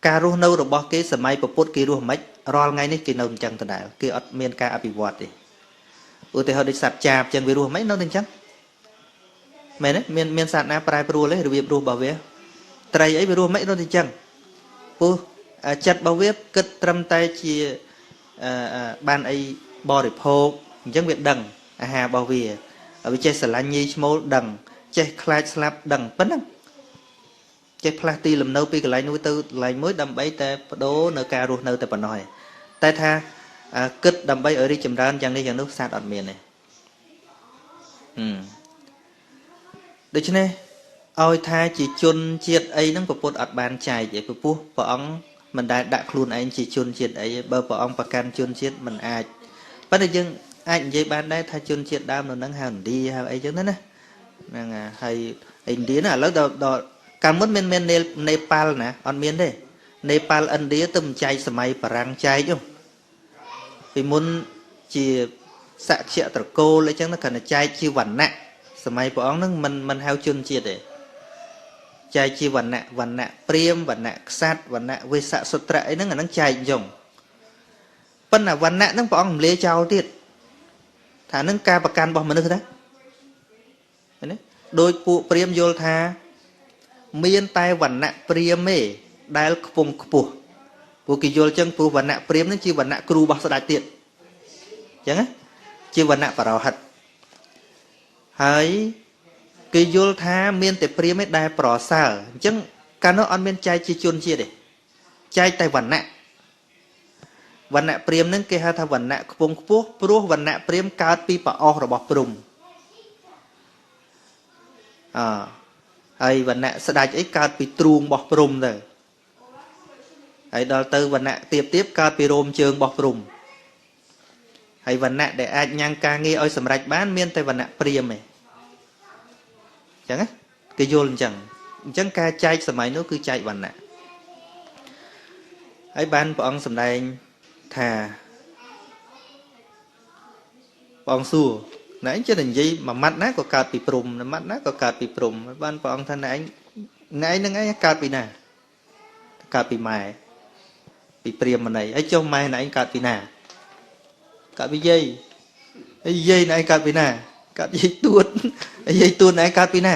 ការរស់នៅរបស់គេសម័យពុទ្ធគេរស់មិនរាល់ថ្ងៃនេះគេនៅអញ្ចឹងដដែលគេអត់មានការអភិវឌ្ឍទេឧទាហរណ៍ដូចសត្វចាបអញ្ចឹងវារស់មិននៅតែអញ្ចឹងមែនទេមានសត្វណាប្រែប្រួលទេរបៀបរស់របស់វាត្រីអីវារស់មិននៅតែអញ្ចឹងព្រោះចិត្តរបស់វាគិតត្រឹមតែជាបានអីបរិភោគអញ្ចឹងវាដឹងអាហាររបស់វាវាចេះស្រឡាញ់ញីឈ្មោលដឹងចេះខ្លាចស្លាប់ដឹងប៉ុណ្ណឹងចេះផ្លាស់ទីលំនៅពីកន្លែងមួយទៅកន្លែងមួយដើម្បីតែបដូរនៅការរស់នៅតែប៉ុណ្ណោះឯងតែថា គិតដើម្បីឲ្យរីកចម្រើនយ៉ាងនេះយ៉ាងនោះសត្វអត់មានទេដូច្នេះឲ្យថាជាជនជាតិអីហ្នឹងព្រះពុទ្ធអត់បានចែកទេព្រោះព្រះអង្គមិនដែលដាក់ខ្លួនឯងជាជនជាតិអីទេបើព្រះអង្គប្រកាន់ជនជាតិមិនអាចប៉ុន្តែយើងអាចនិយាយបានដែរថាជនជាតិដើមនៅហ្នឹងហៅឥណ្ឌាហៅអីចឹងណាហ្នឹងហើយឥណ្ឌាណាឥឡូវដល់កាលមុនមាននេប៉ាល់ណាអត់មានទេនេប៉ាល់ឥណ្ឌាទៅមិនចែកសម័យបារាំងចែកពីមុនជាសក្យត្រកូលអីចឹងគ្រាន់តែចែកជាវណ្ណៈសម័យព្រះអង្គហ្នឹងមិនហៅជនជាតិទេចែកជាវណ្ណៈវណ្ណៈព្រាហ្មណ៍វណ្ណៈក្សត្រវណ្ណៈវេសសុត្រៈអីហ្នឹងអាហ្នឹងចែកអញ្ចឹងប៉ុន្តែវណ្ណៈហ្នឹងព្រះអង្គរំលាយចោលទៀតថាហ្នឹងការប្រកាន់របស់មនុស្សណាណាដោយពួកព្រាហ្មណ៍យល់ថាមានតែវណ្ណៈព្រាហ្មណ៍ទេដែលខ្ពង់ខ្ពស់ពួកគេយល់ចឹងព្រោះវណ្ណៈព្រាហ្មណ៍ហ្នឹងជាវណ្ណៈគ្រូរបស់ស្ដេចទៀតអញ្ចឹងណាជាវណ្ណៈបរោហិតហើយគេយល់ថាមានតែព្រាហ្មណ៍ឯដែលប្រសើរអញ្ចឹងកាលនោះអត់មានចែកជាជនជាតិទេចែកតែវណ្ណៈវណ្ណៈព្រាហ្មណ៍ហ្នឹងគេហៅថាវណ្ណៈខ្ពង់ខ្ពស់ព្រោះវណ្ណៈព្រាហ្មណ៍កើតពីប្រអស់របស់ព្រំអហើយវណ្ណៈស្ដេចអីកើតពីទ្រូងរបស់ព្រំទៅហើយដល់ទៅវណ្ណៈទៀបទៀបកើតពីរោមជើងរបស់ព្រំហើយវណ្ណៈដែលអាចញ៉ាំងការងារឲ្យសម្រេចបានមានតែវណ្ណៈព្រាហ្មណ៍ឯងអញ្ចឹងណាគេយល់អញ្ចឹងអញ្ចឹងការចែកសម័យនោះគឺចែកវណ្ណៈហើយបានព្រះអង្គសម្ដែងថាព្រះអង្គសួរណែឯងចេះតែនិយាយមួយម៉ាត់ណាក៏កើតពីព្រំមួយម៉ាត់ណាក៏កើតពីព្រំបានព្រះអង្គថាណែឯងណែឯងនឹងឯងកើតពីណាកើតពីម៉ែពីព្រាហ្មណ៍ណីហើយចុះម៉ែណែឯងកើតពីណាកើតពីយាយហើយយាយណែឯងកើតពីណាកើតយាយទួតហើយយាយទួតណែឯងកើតពីណា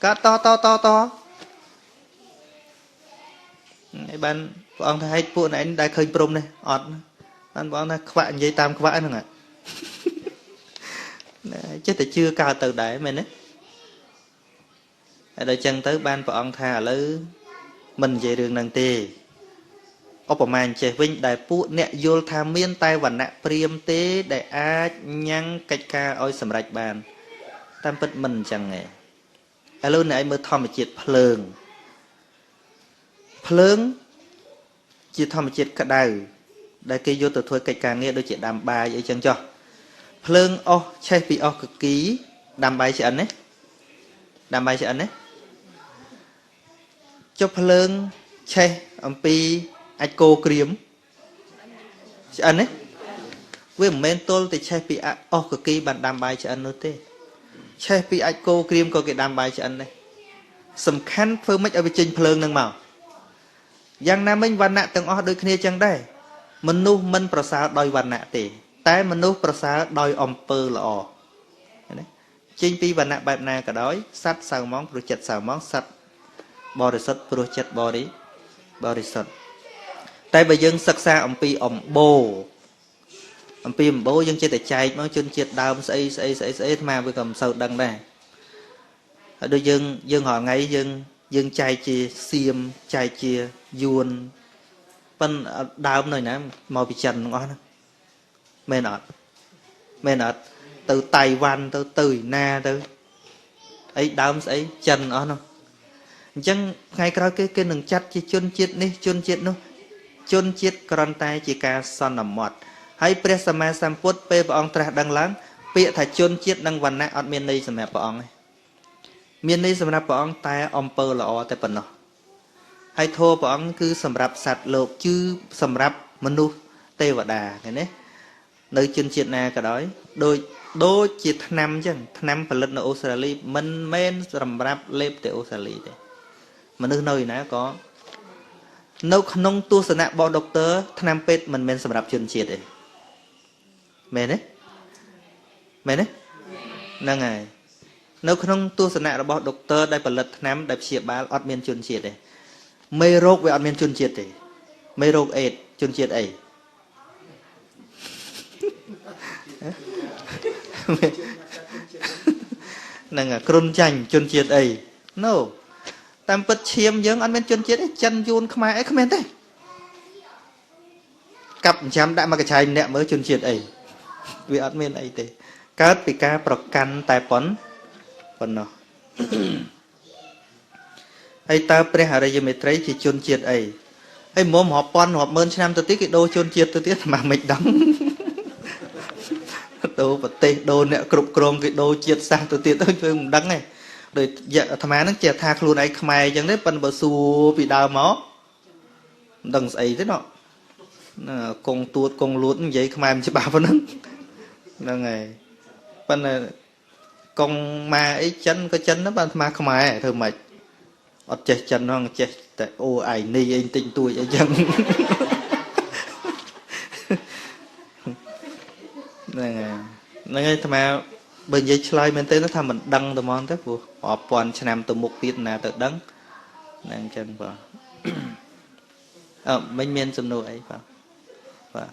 កើតតតតតហើយបានព្រះអង្គថាហេតុពួកណែឯងដែលឃើញព្រំនេះអត់បានព្រះអង្គថាខ្វាក់និយាយតាមខ្វាក់ហ្នឹងចេះតែជឿកើតទៅដែរមែនទេហើយដល់ចឹងទៅបានព្រះអង្គថាឥឡូវមិននិយាយរឿងហ្នឹងទេឧបមាអញ្ចេះវិញដែលពួកអ្នកយល់ថាមានតែវណ្ណៈព្រាហ្មណ៍ទេដែលអាចញ៉ាំងកិច្ចការឲ្យសម្រេចបានតាមពិតមិនអញ្ចឹងទេឥឡូវអ្នកឯងមើលធម្មជាតិភ្លើងភ្លើងជាធម្មជាតិក្តៅដែលគេយកទៅធ្វើកិច្ចការងារដូចជាដាំបាយអីចឹងចុះភ្លើងអស់ឆេះពីអស់កគីដាំបាយឆ្អិនណាដាំបាយឆ្អិនណាចុះភ្លើងឆេះអំពីអាចគោក្រៀមឆ្អិនណាវាមិនមែនទល់តែឆេះពីអស់កគីបានដាំបាយឆ្អិននោះទេឆេះពីអាចគោក្រៀមក៏គេដាំបាយឆ្អិនដែរសំខាន់ធ្វើម៉េចឲ្យវាចេញភ្លើងនឹងមកយ៉ាងណាមិញវណ្ណៈទាំងអស់ដូចគ្នាចឹងដែរមនុស្សមិនប្រសើរដោយវណ្ណៈទេតែមនុស្សប្រសើរដោយអំពើល្អណាចេញពីវណ្ណៈបែបណាក៏ដោយសត្វសៅម៉ងព្រោះចិត្តសៅម៉ងសត្វបរិសុទ្ធព្រោះចិត្តបរិសុទ្ធតែបើយើងសិក្សាអំពីអំបូរអំពីអំបូរយើងចេះតែចែកមកជនជាតិដើមស្អីស្អីស្អីស្អីអាត្មាវាក៏មិនសូវដឹងដែរហើយដូចយើងរាល់ថ្ងៃយើងចែកជាសៀមចែកជាយួនប៉ុន្តែដើមនៅណាមកពីចិនទាំងអស់ហ្នឹងមែនអត់មែនអត់ទៅតៃវ៉ាន់ទៅឯណាទៅអីដើមស្អីចិនអស់នោះអញ្ចឹងថ្ងៃក្រោយគេនឹងចាត់ជាជនជាតិនេះជនជាតិនោះជនជាតិគ្រាន់តែជាការសន្មត់ហើយព្រះសម្មាសម្ពុទ្ធពេលព្រះអង្គត្រាស់ដឹងឡើងពាក្យថាជនជាតិនិងវណ្ណៈអត់មានន័យសម្រាប់ព្រះអង្គទេមានន័យសម្រាប់ព្រះអង្គតែអំពើល្អតែប៉ុណ្ណោះហើយធម៌ព្រះអង្គគឺសម្រាប់សត្វលោកគឺសម្រាប់មនុស្សទេវតាឃើញទេនៅជនជាតិណាក៏ដោយដូចជាថ្នាំអញ្ចឹងថ្នាំផលិតនៅអូស្ត្រាលីមិនមែនសម្រាប់លេបទៅអូស្ត្រាលីទេមនុស្សនៅឯណាក៏នៅក្នុងទស្សនៈរបស់ដុកទ័រថ្នាំពេទ្យមិនមែនសម្រាប់ជនជាតិទេមែនទេមែនទេហ្នឹងហើយនៅក្នុងទស្សនៈរបស់ដុកទ័រដែលផលិតថ្នាំដែលព្យាបាលអត់មានជនជាតិទេមេរោគវាអត់មានជនជាតិទេមេរោគអេដជនជាតិអីហ្នឹងគ្រុនចាញ់ជនជាតិអី No តាមពិតឈាមយើងអត់មានជនជាតិទេចិនយួនខ្មែរអីគ្មានទេ កាប់ចាំដាក់មកកញ្ឆៃម្នាក់មើលជនជាតិអីវាអត់មានអីទេកើតពីការប្រកាន់តែប៉ុណ្ណោះហើយតើព្រះអរិយមេត្រីជាជនជាតិអីហើយមុំរាប់ពាន់រាប់ម៉ឺនឆ្នាំទៅទៀតគេដូរជនជាតិទៅទៀតអាមិនដឹងដូរប្រទេសដូរអ្នកគ្រប់គ្រងគេដូរជាតិសាសន៍ទៅទៀតទៅយើងមិនដឹងទេដោយអាត្មាហ្នឹងជាថាខ្លួនឯងខ្មែរអញ្ចឹងទេប៉ុន្តែបើសួរពីដើមមកមិនដឹងស្អីទេណោះកងទួតកងលួតនិយាយខ្មែរមិនច្បាស់ប៉ុណ្ណឹងហ្នឹងហើយប៉ុន្តែកងម៉ាអីចិនក៏ចិនដែរបើអាត្មាខ្មែរធ្វើម៉េចអត់ចេះចិនហ្នឹងចេះតែអូឯនេះអីទិញទួយអីចឹងហ្នឹងហើយហ្នឹងហើយអាត្មាបើនិយាយឆ្លើយមែនទេថាមិនដឹងតែហ្មងទៅព្រោះរាប់ពាន់ឆ្នាំទៅមុខទៀតណាទៅដឹងហ្នឹងអញ្ចឹងបាទអើមិញមានសំណួរអីបាទបាទ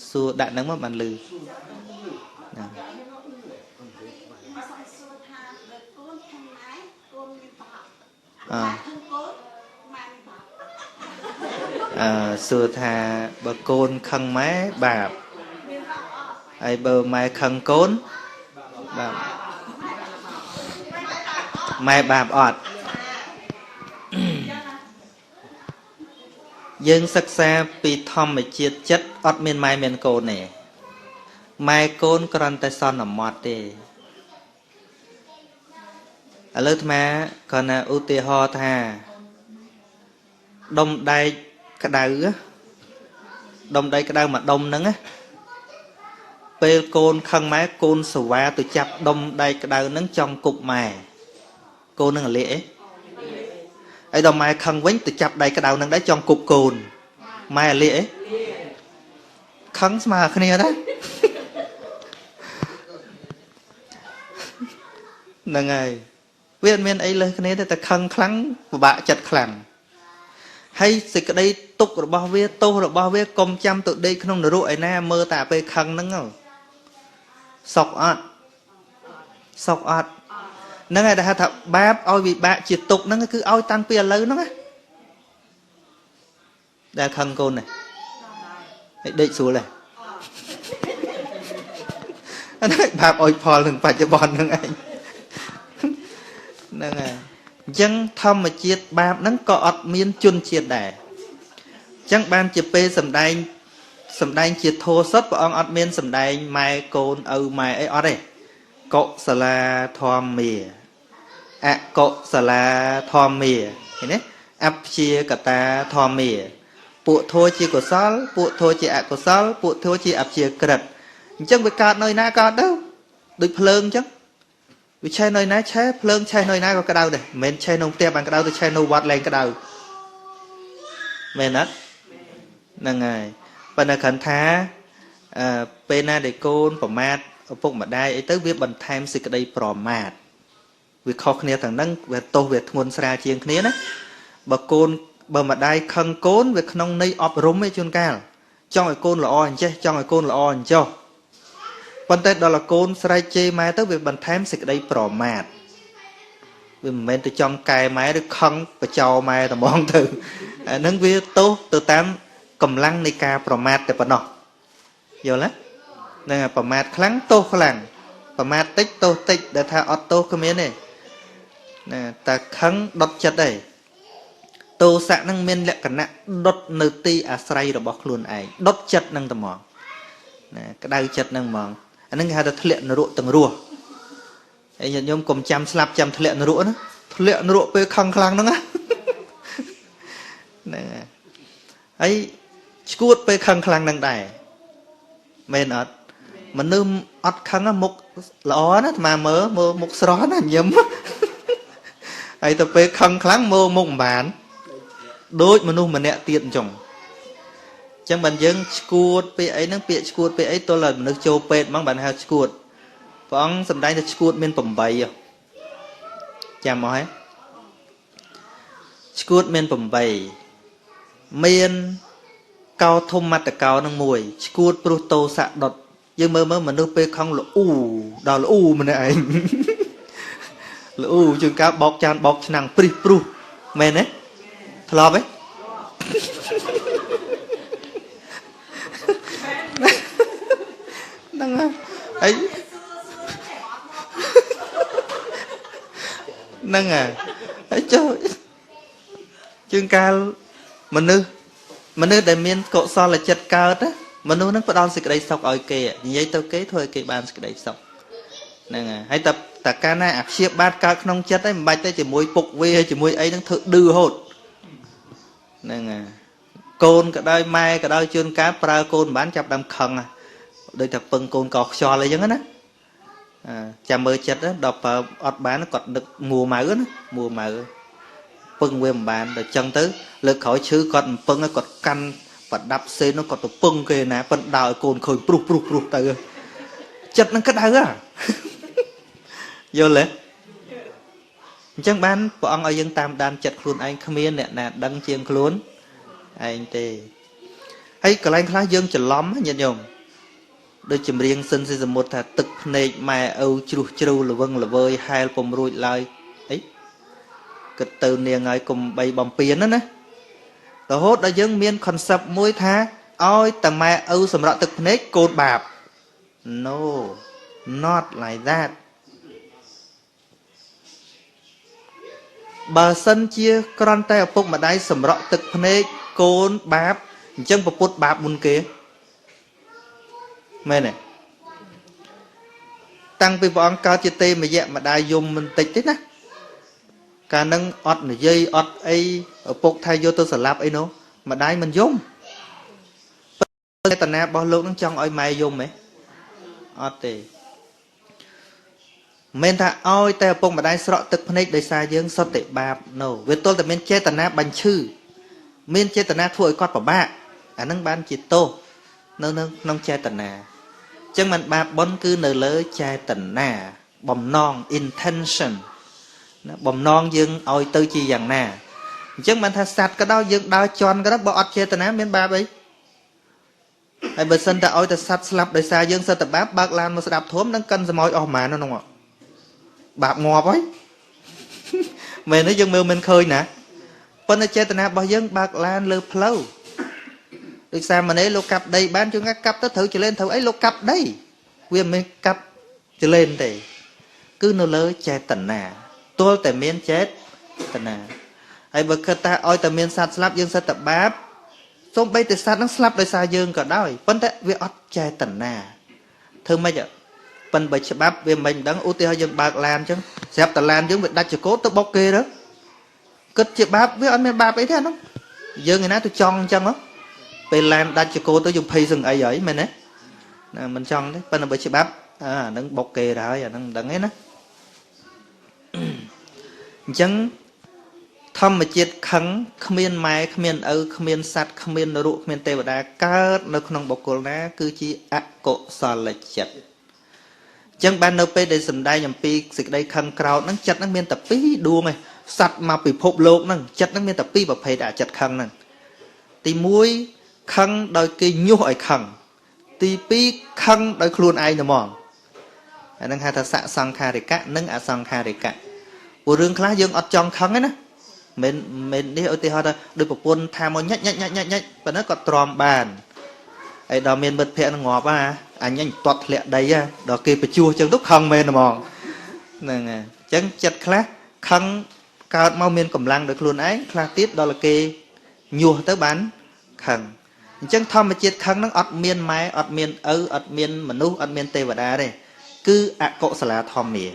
សួរដាក់ហ្នឹងមកបានលឺណាអឺសួរថាបើកូនខឹងម៉ែបាបហើយបើម៉ែខឹងកូនបាបម៉ែបាបអត់យើងសិក្សាពីធម្មជាតិចិត្តអត់មានម៉ែមានកូនទេម៉ែកូនគ្រាន់តែសន្មត់ទេឥឡូវអាត្មាគ្រាន់តែឧទាហរណ៍ថាដុំដែកក្តៅដុំដែកក្តៅមួយដុំហ្នឹងណាពេលកូនខឹងម៉ែកូនសវ៉ាទៅចាប់ដុំដែកក្តៅហ្នឹងចង់គប់ម៉ែកូននឹងរលាកអីហើយដល់ម៉ែខឹងវិញទៅចាប់ដែកក្តៅហ្នឹងដែរចង់គប់កូនម៉ែរលាកអីខឹងស្មើគ្នាដែរហ្នឹងហើយវាអត់មានអីលើសគ្នាទេតែខឹងខ្លាំងពិបាកចិត្តខ្លាំងហើយសេចក្តីទុករបស់វាទោសរបស់វាកុំចាំទៅដេកក្នុងនរកឯណាមើលតែពេលខឹងហ្នឹងសុកអត់សុកអត់ហ្នឹងហើយដែលហៅថាបាបឲ្យវិបាកជាទុកហ្នឹងគឺឲ្យតាំងពីឥឡូវហ្នឹងណាដែលខឹងកូននេះហើយដេកស្រួលទេអាហ្នឹងបាបឲ្យផលនឹងបច្ចុប្បន្នហ្នឹងឯងហ្នឹងហើយអញ្ចឹងធម្មជាតិបាបហ្នឹងក៏អត់មានជនជាតិដែរអញ្ចឹងបានជាពេលសំដែងជាធោសុទ្ធព្រះអង្គអត់មានសំដែងម៉ែកូនឪម៉ែអីអត់ទេកុសលាធម្មាអកុសលាធម្មាឃើញទេអព្យាកតាធម្មាពួកធោជាកុសលពួកធោជាអកុសលពួកធោជាអព្យាក្រឹតអញ្ចឹងវាកើតនៅណាកើតទៅដូចភ្លើងអញ្ចឹងវាឆេះនៅណាឆេះភ្លើងឆេះនៅណាក៏ក្តៅដែរមិនមែនឆេះក្នុងផ្ទះបានក្តៅទៅឆេះនៅវត្តលែងក្តៅមែនអត់ហ្នឹងហើយប៉ុន្តែគ្រាន់ថាពេលណាដែលកូនប្រមាថឪពុកម្ដាយអីទៅវាបន្ថែមសេចក្តីប្រមាថវាខុសគ្នាទាំងហ្នឹងវាទោសវាធ្ងន់ស្រាលជាងគ្នាណាបើកូនបើម្ដាយខឹងកូនវាក្នុងន័យអប់រំឯជួនកាលចង់ឲ្យកូនល្អអញ្ចេះចង់ឲ្យកូនល្អអញ្ចោះប៉ុន្តែដល់កូនស្រែកជេរម៉ែទៅវាបន្ថែមសេចក្តីប្រមាថវាមិនមែនទៅចង់កែម៉ែឬខឹងបចោម៉ែតែហ្មងទៅអាហ្នឹងវាទោសទៅតាមកម្លាំងនៃការប្រមាថតែប៉ុណ្ណោះយល់ទេហ្នឹងហើយប្រមាថខ្លាំងទោសខ្លាំងប្រមាថតិចទោសតិចដែលថាអត់ទោសគ្មានទេណាតែខឹងដុតចិត្តឯងទោសៈហ្នឹងមានលក្ខណៈដុតនៅទីអាស្រ័យរបស់ខ្លួនឯងដុតចិត្តហ្នឹងតែហ្មងណាក្តៅចិត្តហ្នឹងហ្មងអាហ្នឹងគេហៅថាធ្លាក់នរកទាំងរស់ហើយញាតិញោមកុំចាំស្លាប់ចាំធ្លាក់នរកណាធ្លាក់នរកពេលខឹងខ្លាំងហ្នឹងណាហ្នឹងហើយឈួតពេលខឹងខ្លាំងហ្នឹងដែរមែនអត់មនុស្សអត់ខឹងមុខល្អណាអាត្មាមើលមុខស្រស់ណាញឹមហើយទៅពេលខឹងខ្លាំងមើលមុខមិនបានដូចមនុស្សម្នាក់ទៀតអញ្ចឹងអញ្ចឹងបានយើងឈួតពាក្យអីហ្នឹងពាក្យឈួតពាក្យអីទល់តែមនុស្សចូលពេទ្យហ្មងបានហៅឈួតព្រះអង្គសម្ដែងថាឈួតមាន8ចាំមកហើយឈួតមាន8មានកោធម្មតកោនឹងមួយឈួតព្រោះទោសៈដុតយើងមើលមនុស្សពេលខឹងល្អូដល់ល្អូម្នាក់ឯងល្អូជួនកាលបោកចានបោកឆ្នាំងព្រិះព្រុសមែនទេធ្លាប់ទេ ហ្នឹងហើយហ្នឹងហើយចុះជាងកាលមនុស្សដែលមានកុសលចិត្តកើតណាមនុស្សហ្នឹងផ្ដល់សេចក្តីសុខឲ្យគេនិយាយទៅគេធ្វើឲ្យគេបានសេចក្តីសុខហ្នឹងហើយតែកាលណាអាព្យាបាទកើតក្នុងចិត្តឯងមិនបាច់ទេជាមួយពុកវាជាមួយអីហ្នឹងធ្វើឌឺហូតហ្នឹងហើយកូនក៏ដោយម៉ែក៏ដោយជួនកាលប្រើកូនមិនបានចាប់ដើមខឹងដូចតែពឹងកូនកខ្យល់អីចឹងណាចាំមើលចិត្តដល់ប្រើអត់បានគាត់ដឹកមួម៉ៅណាមួម៉ៅពឹងវាមិនបានដល់ចឹងទៅលើកក្រោយឈឺគាត់មិនពឹងគាត់កាន់ប្រដាប់សេននោះគាត់ទៅពឹងគេណាប៉ិនដើរឲ្យកូនឃើញព្រុសព្រុសព្រុសទៅចិត្តនឹងក្តៅហ่ะយល់ទេអញ្ចឹងបានព្រះអង្គឲ្យយើងតាមដានចិត្តខ្លួនឯងគ្មានអ្នកណាដឹងជាងខ្លួនឯងទេហើយកន្លែងខ្លះយើងច្រឡំញាតិញោមដូចចម្រៀងសិនស៊ីសមុទ្រថាទឹកភ្នែកម៉ែឪជ្រុះជ្រៅល្វឹងល្វើយហែលពុំរួចឡើយអីគិតទៅនាងហើយកុំបីបំពេញណាណារហូតដល់យើងមាន concept មួយថាឲ្យតែម៉ែឪសម្រាប់ទឹកភ្នែកកូនបាប No not like that បើសិនជាគ្រាន់តែឪពុកម្ដាយសម្រក់ទឹកភ្នែកកូនបាបអញ្ចឹងពពុទ្ធបាបមុនគេមែនទេតាំងពីព្រះអង្គកើតជាទេមយៈម្ដាយយំមិនតិចទេណាកាលនឹងអត់និយាយអត់អីឪពុកថាយកទៅសម្លាប់អីនោះម្ដាយមិនយំចេតនារបស់លោកនឹងចង់ឲ្យម៉ែយំហ៎អត់ទេមិនថាឲ្យតែឪពុកម្ដាយស្រក់ទឹកភ្នែកដោយសារយើងសុទ្ធតែបាបណូវាទល់តែមានចេតនាបាញ់ឈឺមានចេតនាធ្វើឲ្យគាត់ពិបាកអានឹងបានជាទោសនៅក្នុងចេតនាអញ្ចឹងមិនបាបបុណ្យគឺនៅលើចេតនាបំណង intention ណាបំណងយើងឲ្យទៅជាយ៉ាងណាអញ្ចឹងបានថាសត្វក៏ដោយយើងដើរជន់ក៏ដោយបើអត់ចេតនាមានបាបអីហើយបើសិនតែឲ្យតែសត្វស្លាប់ដោយសារយើងសិតតែបាបបើកឡានមកស្ដាប់ធម៌នឹងកិនសមោចអស់ប៉ុន្មាននោះបាបងាប់ហើយមែនទេយើងមើលមិនឃើញណាប៉ុន្តែចេតនារបស់យើងបើកឡានលើផ្លូវដូចសាមណេរលោកកាប់ដីបានជួនកាលកាប់ទៅត្រូវចលែនត្រូវអីលោកកាប់ដីវាមិនកាប់ចលែនទេគឺនៅលើចេតនាទល់តែមានចេតនាហើយបើគិតថាឲ្យតែមានសត្វស្លាប់យើងសិតតែបាបសូម្បីតែសត្វនឹងស្លាប់ដោយសារយើងក៏ដោយប៉ុន្តែវាអត់ចេតនាធ្វើម៉េចប៉ិនបើច្បាប់វាមិនដឹងឧទាហរណ៍យើងបើកឡានអញ្ចឹងស្រាប់តែឡានយើងវាដាច់ចកោទៅបុកគេទៅគិតជាបាបវាអត់មានបាបអីទេអានោះយើងឯណាទៅចង់អញ្ចឹងហ៎ពេលឡានដាច់ចកោទៅយើងភ័យសឹងអីហើយមែនទេណាមិនចង់ទេប៉ុន្តែបើច្បាប់អាហ្នឹងបុកគេទៅហើយអាហ្នឹងមិនដឹងទេណាអញ្ចឹងធម្មជាតិខឹងគ្មានម៉ែគ្មានឪគ្មានសត្វគ្មាននរកគ្មានទេវតាកើតនៅក្នុងបុគ្គលណាគឺជាអកុសលចិត្តអញ្ចឹងបាននៅពេលដែលសម្ដែងអំពីសេចក្តីខឹងក្រោធហ្នឹងចិត្តហ្នឹងមានតែពីរដួងឯងសត្វមកពិភពលោកហ្នឹងចិត្តហ្នឹងមានតែពីរប្រភេទអាចិត្តខឹងហ្នឹងទី1ខឹងដោយគេញុះឲ្យខឹងទី2ខឹងដោយខ្លួនឯងតែហ្មងអាហ្នឹងហៅថាសសង្ខារិកៈនិងអសង្ខារិកៈព្រោះរឿងខ្លះយើងអត់ចង់ខឹងទេណាមិននេះឧទាហរណ៍ថាដូចប្រពន្ធថាមកញាច់ញាច់ញាច់ញាច់ញាច់ប៉ុណ្ណឹងគាត់ទ្រាំបានហើយដល់មានមិត្តភក្តិនឹងងាប់អញទាត់ធ្លាក់ដីដល់គេបញ្ជួសចឹងទៅខឹងមែនហ្មងហ្នឹងហើយអញ្ចឹងចិត្តខ្លះខឹងកើតមកមានកម្លាំងដោយខ្លួនឯងខ្លះទៀតដល់គេញុះទៅបានខឹងអញ្ចឹងធម្មជាតិខឹងហ្នឹងអត់មានម៉ែអត់មានឪអត់មានមនុស្សអត់មានទេវតាទេគឺអកុសលាធម្មា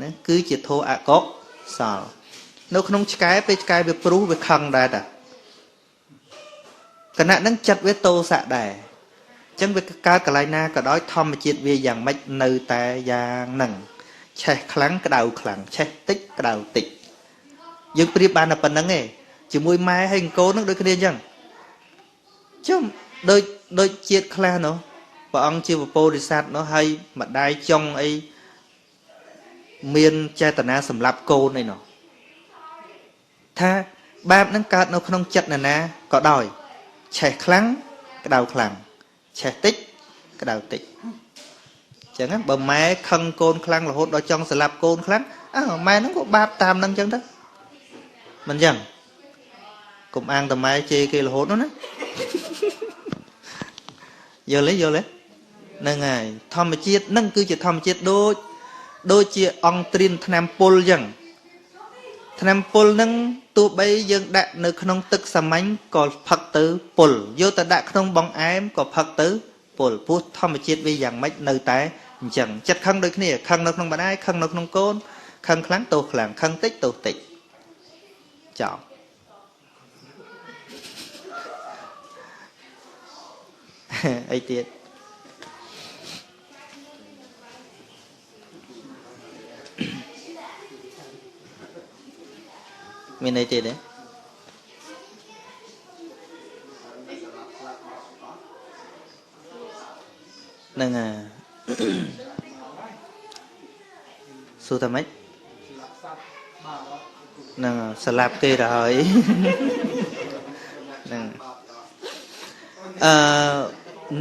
ណាគឺជាធម៌អកុសលនៅក្នុងឆ្កែពេលឆ្កែវាព្រុសវាខឹងដែរតាគណៈហ្នឹងចិត្តវាតោសៈដែរអញ្ចឹងវាកើតកន្លែងណាក៏ដោយធម្មជាតិវាយ៉ាងម៉េចនៅតែយ៉ាងហ្នឹងឆេះខ្លាំងក្តៅខ្លាំងឆេះតិចក្តៅតិចយើងប្រៀបបានតែប៉ុណ្្នឹងឯងជាមួយម៉ែហើយកូនហ្នឹងដូចគ្នាអញ្ចឹងជុំដូចជាតិខ្លះនោះព្រះអង្គជាពពោធិសត្វនោះហើយម្ដាយចុងអីមានចេតនាសម្លាប់កូនអីនោះថាបាបនឹងកើតនៅក្នុងចិត្តណាណាក៏ដោយឆេះខ្លាំងក្តៅខ្លាំងឆេះតិចក្តៅតិចអញ្ចឹងបើម៉ែខឹងកូនខ្លាំងរហូតដល់ចង់សម្លាប់កូនខ្លាំងអើម៉ែហ្នឹងក៏បាបតាមហ្នឹងអញ្ចឹងទៅមិនអញ្ចឹងកុំអាងតែម៉ែជេរគេរហូតនោះណាយល់ទេយល់ទេ ហ្នឹងហើយធម្មជាតិហ្នឹងគឺជាធម្មជាតិដូចជាអង្គត្រៀនថ្នាំពុលអញ្ចឹងថ្នាំពុលហ្នឹងទោះបីយើងដាក់នៅក្នុងទឹកសាមញ្ញក៏ផឹកទៅពុលយកទៅដាក់ក្នុងបង្អែមក៏ផឹកទៅពុលព្រោះធម្មជាតិវាយ៉ាងម៉េចនៅតែអញ្ចឹងចិត្តខឹងដូចគ្នាខឹងនៅក្នុងម្ដាយខឹងនៅក្នុងកូនខឹងខ្លាំងទោសខ្លាំងខឹងតិចទោសតិចចោលអីទៀតមានអីទៀតទេហ្នឹងហើយសួរថាម៉េចហ្នឹងស្លាប់គេទៅហើយហ្នឹង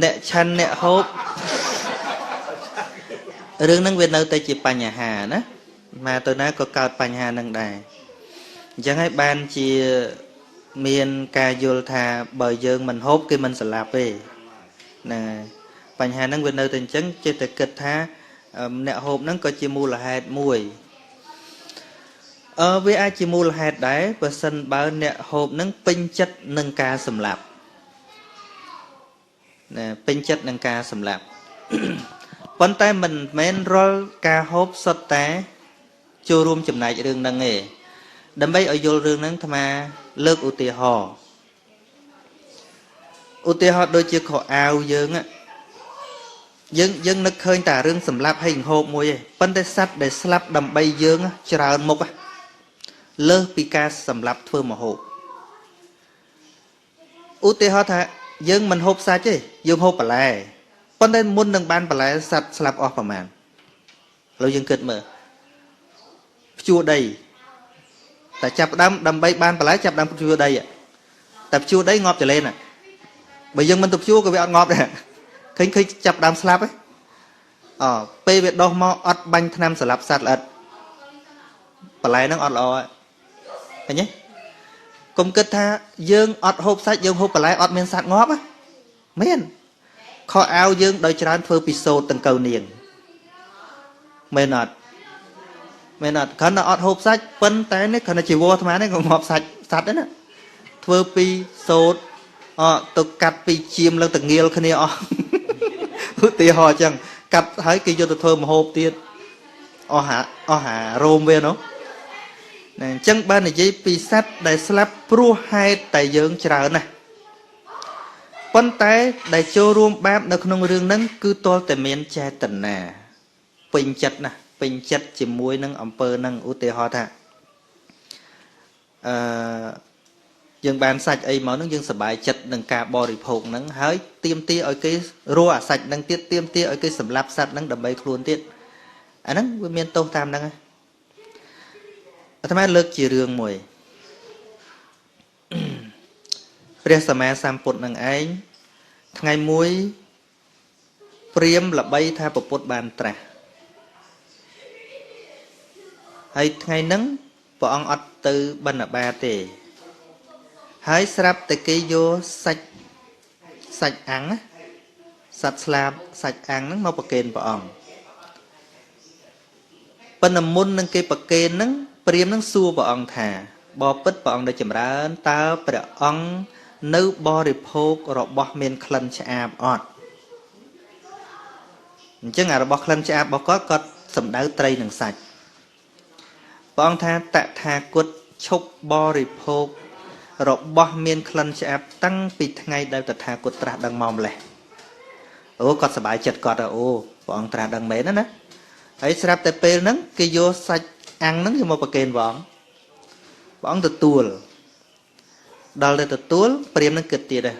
អ្នកឆាន់អ្នកហូបរឿងហ្នឹងវានៅតែជាបញ្ហាណាមកទៅណាក៏កើតបញ្ហាហ្នឹងដែរអញ្ចឹងហើយបានជាមានការយល់ថាបើយើងមិនហូបគេមិនស្លាប់ទេហ្នឹងហើយបញ្ហាហ្នឹងវានៅតែអញ្ចឹងចេះតែគិតថាអ្នកហូបហ្នឹងក៏ជាមូលហេតុមួយវាអាចជាមូលហេតុដែរបើសិនបើអ្នកហូបហ្នឹងពេញចិត្តនឹងការសម្លាប់ណាពេញចិត្តនឹងការសម្លាប់ប៉ុន្តែមិនមែនរាល់ការហូបសុទ្ធតែចូលរួមចំណែករឿងហ្នឹងទេដើម្បីឲ្យយល់រឿងហ្នឹងអាត្មាលើកឧទាហរណ៍ដូចជាខោអាវយើងយើងនឹកឃើញតែរឿងសម្លាប់ហើយហូបមួយឯងប៉ុន្តែសត្វដែលស្លាប់ដើម្បីយើងច្រើនមុខលើសពីការសម្លាប់ធ្វើម្ហូបឧទាហរណ៍ថាយើងមិនហូបសាច់ទេយើងហូបបន្លែប៉ុន្តែមុននឹងបានបន្លែសត្វស្លាប់អស់ប្រមាណឥឡូវយើងគិតមើលភ្ជួរដីតែចាប់ដើមដើម្បីបានបន្លែចាប់ដើមភ្ជួរដីតែភ្ជួរដីងាប់ចលេនបើយើងមិនទៅភ្ជួរក៏វាអត់ងាប់ដែរឃើញចាប់ដើមស្លាប់ហ៎ពេលវាដោះមកអត់បាញ់ថ្នាំសម្លាប់សត្វល្អិតបន្លែហ្នឹងអត់ល្អឃើញទេកុំគិតថាយើងអត់ហូបសាច់យើងហូបបន្លែអត់មានសត្វងាប់មានខោអាវយើងដោយច្រើនធ្វើពីសូត្រទាំងកៅនាងមែនអត់គ្រាន់តែអត់ហូបសាច់ប៉ុន្តែនេះគ្រាន់តែជីវរអាត្មានេះក៏ងាប់សាច់សត្វដែរណាធ្វើពីសូត្រទៅកាត់ពីជាមលើទៅងៀលគ្នាអស់ឧទាហរណ៍អញ្ចឹងកាត់ហើយគេយកទៅធ្វើម្ហូបទៀតអស់ហារោមវានោះណាអញ្ចឹងបើនិយាយពីសត្វដែលស្លាប់ព្រោះហេតុតែយើងច្រើនណាស់ប៉ុន្តែដែលចូលរួមបាបនៅក្នុងរឿងហ្នឹងគឺទាល់តែមានចេតនាពេញចិត្តណាស់ពេញចិត្តជាមួយនឹងអំពើហ្នឹងឧទាហរណ៍ថាយើងបានសាច់អីមកហ្នឹងយើងសប្បាយចិត្តនឹងការបរិភោគហ្នឹងហើយទាមទារឲ្យគេរកអាសាច់ហ្នឹងទៀតទាមទារឲ្យគេសម្លាប់សត្វហ្នឹងដើម្បីខ្លួនទៀតអាហ្នឹងវាមានទោសតាមហ្នឹងអាត្មាលើកជារឿងមួយព្រះសម្មាសម្ពុទ្ធនឹងឯងថ្ងៃមួយព្រាហ្មណ៍ល្បីថាពពុទ្ធបានត្រាស់ហើយថ្ងៃហ្នឹងព្រះអង្គអត់ទៅបិណ្ឌបាតទេហើយស្រាប់តែគេយកសាច់អាំងសត្វស្លាបសាច់អាំងហ្នឹងមកប្រគេនព្រះអង្គប៉ុន្តែមុននឹងគេប្រគេនហ្នឹងព្រាហ្មណ៍ហ្នឹងសួរព្រះអង្គថាបបិទ្ធព្រះអង្គដែលចម្រើនតើព្រះអង្គនៅបរិភោគរបស់មានក្លិនឆ្អាបអត់អញ្ចឹងអារបស់ក្លិនឆ្អាបរបស់គាត់គាត់សំដៅត្រីនិងសាច់ព្រះអង្គថាតថាគតឈប់បរិភោគរបស់មានក្លិនឆ្អាបតាំងពីថ្ងៃដែលតថាគតត្រាស់ដឹងមកម្លេះអូគាត់សប្បាយចិត្តគាត់អូព្រះអង្គត្រាស់ដឹងមែនណាហើយស្រាប់តែពេលហ្នឹងគេយកសាច់អាំងហ្នឹងយកមកប្រគេនព្រះអង្គព្រះអង្គទទួលដល់តែទទួលព្រាហ្មណ៍នឹងគិតទៀតដែរ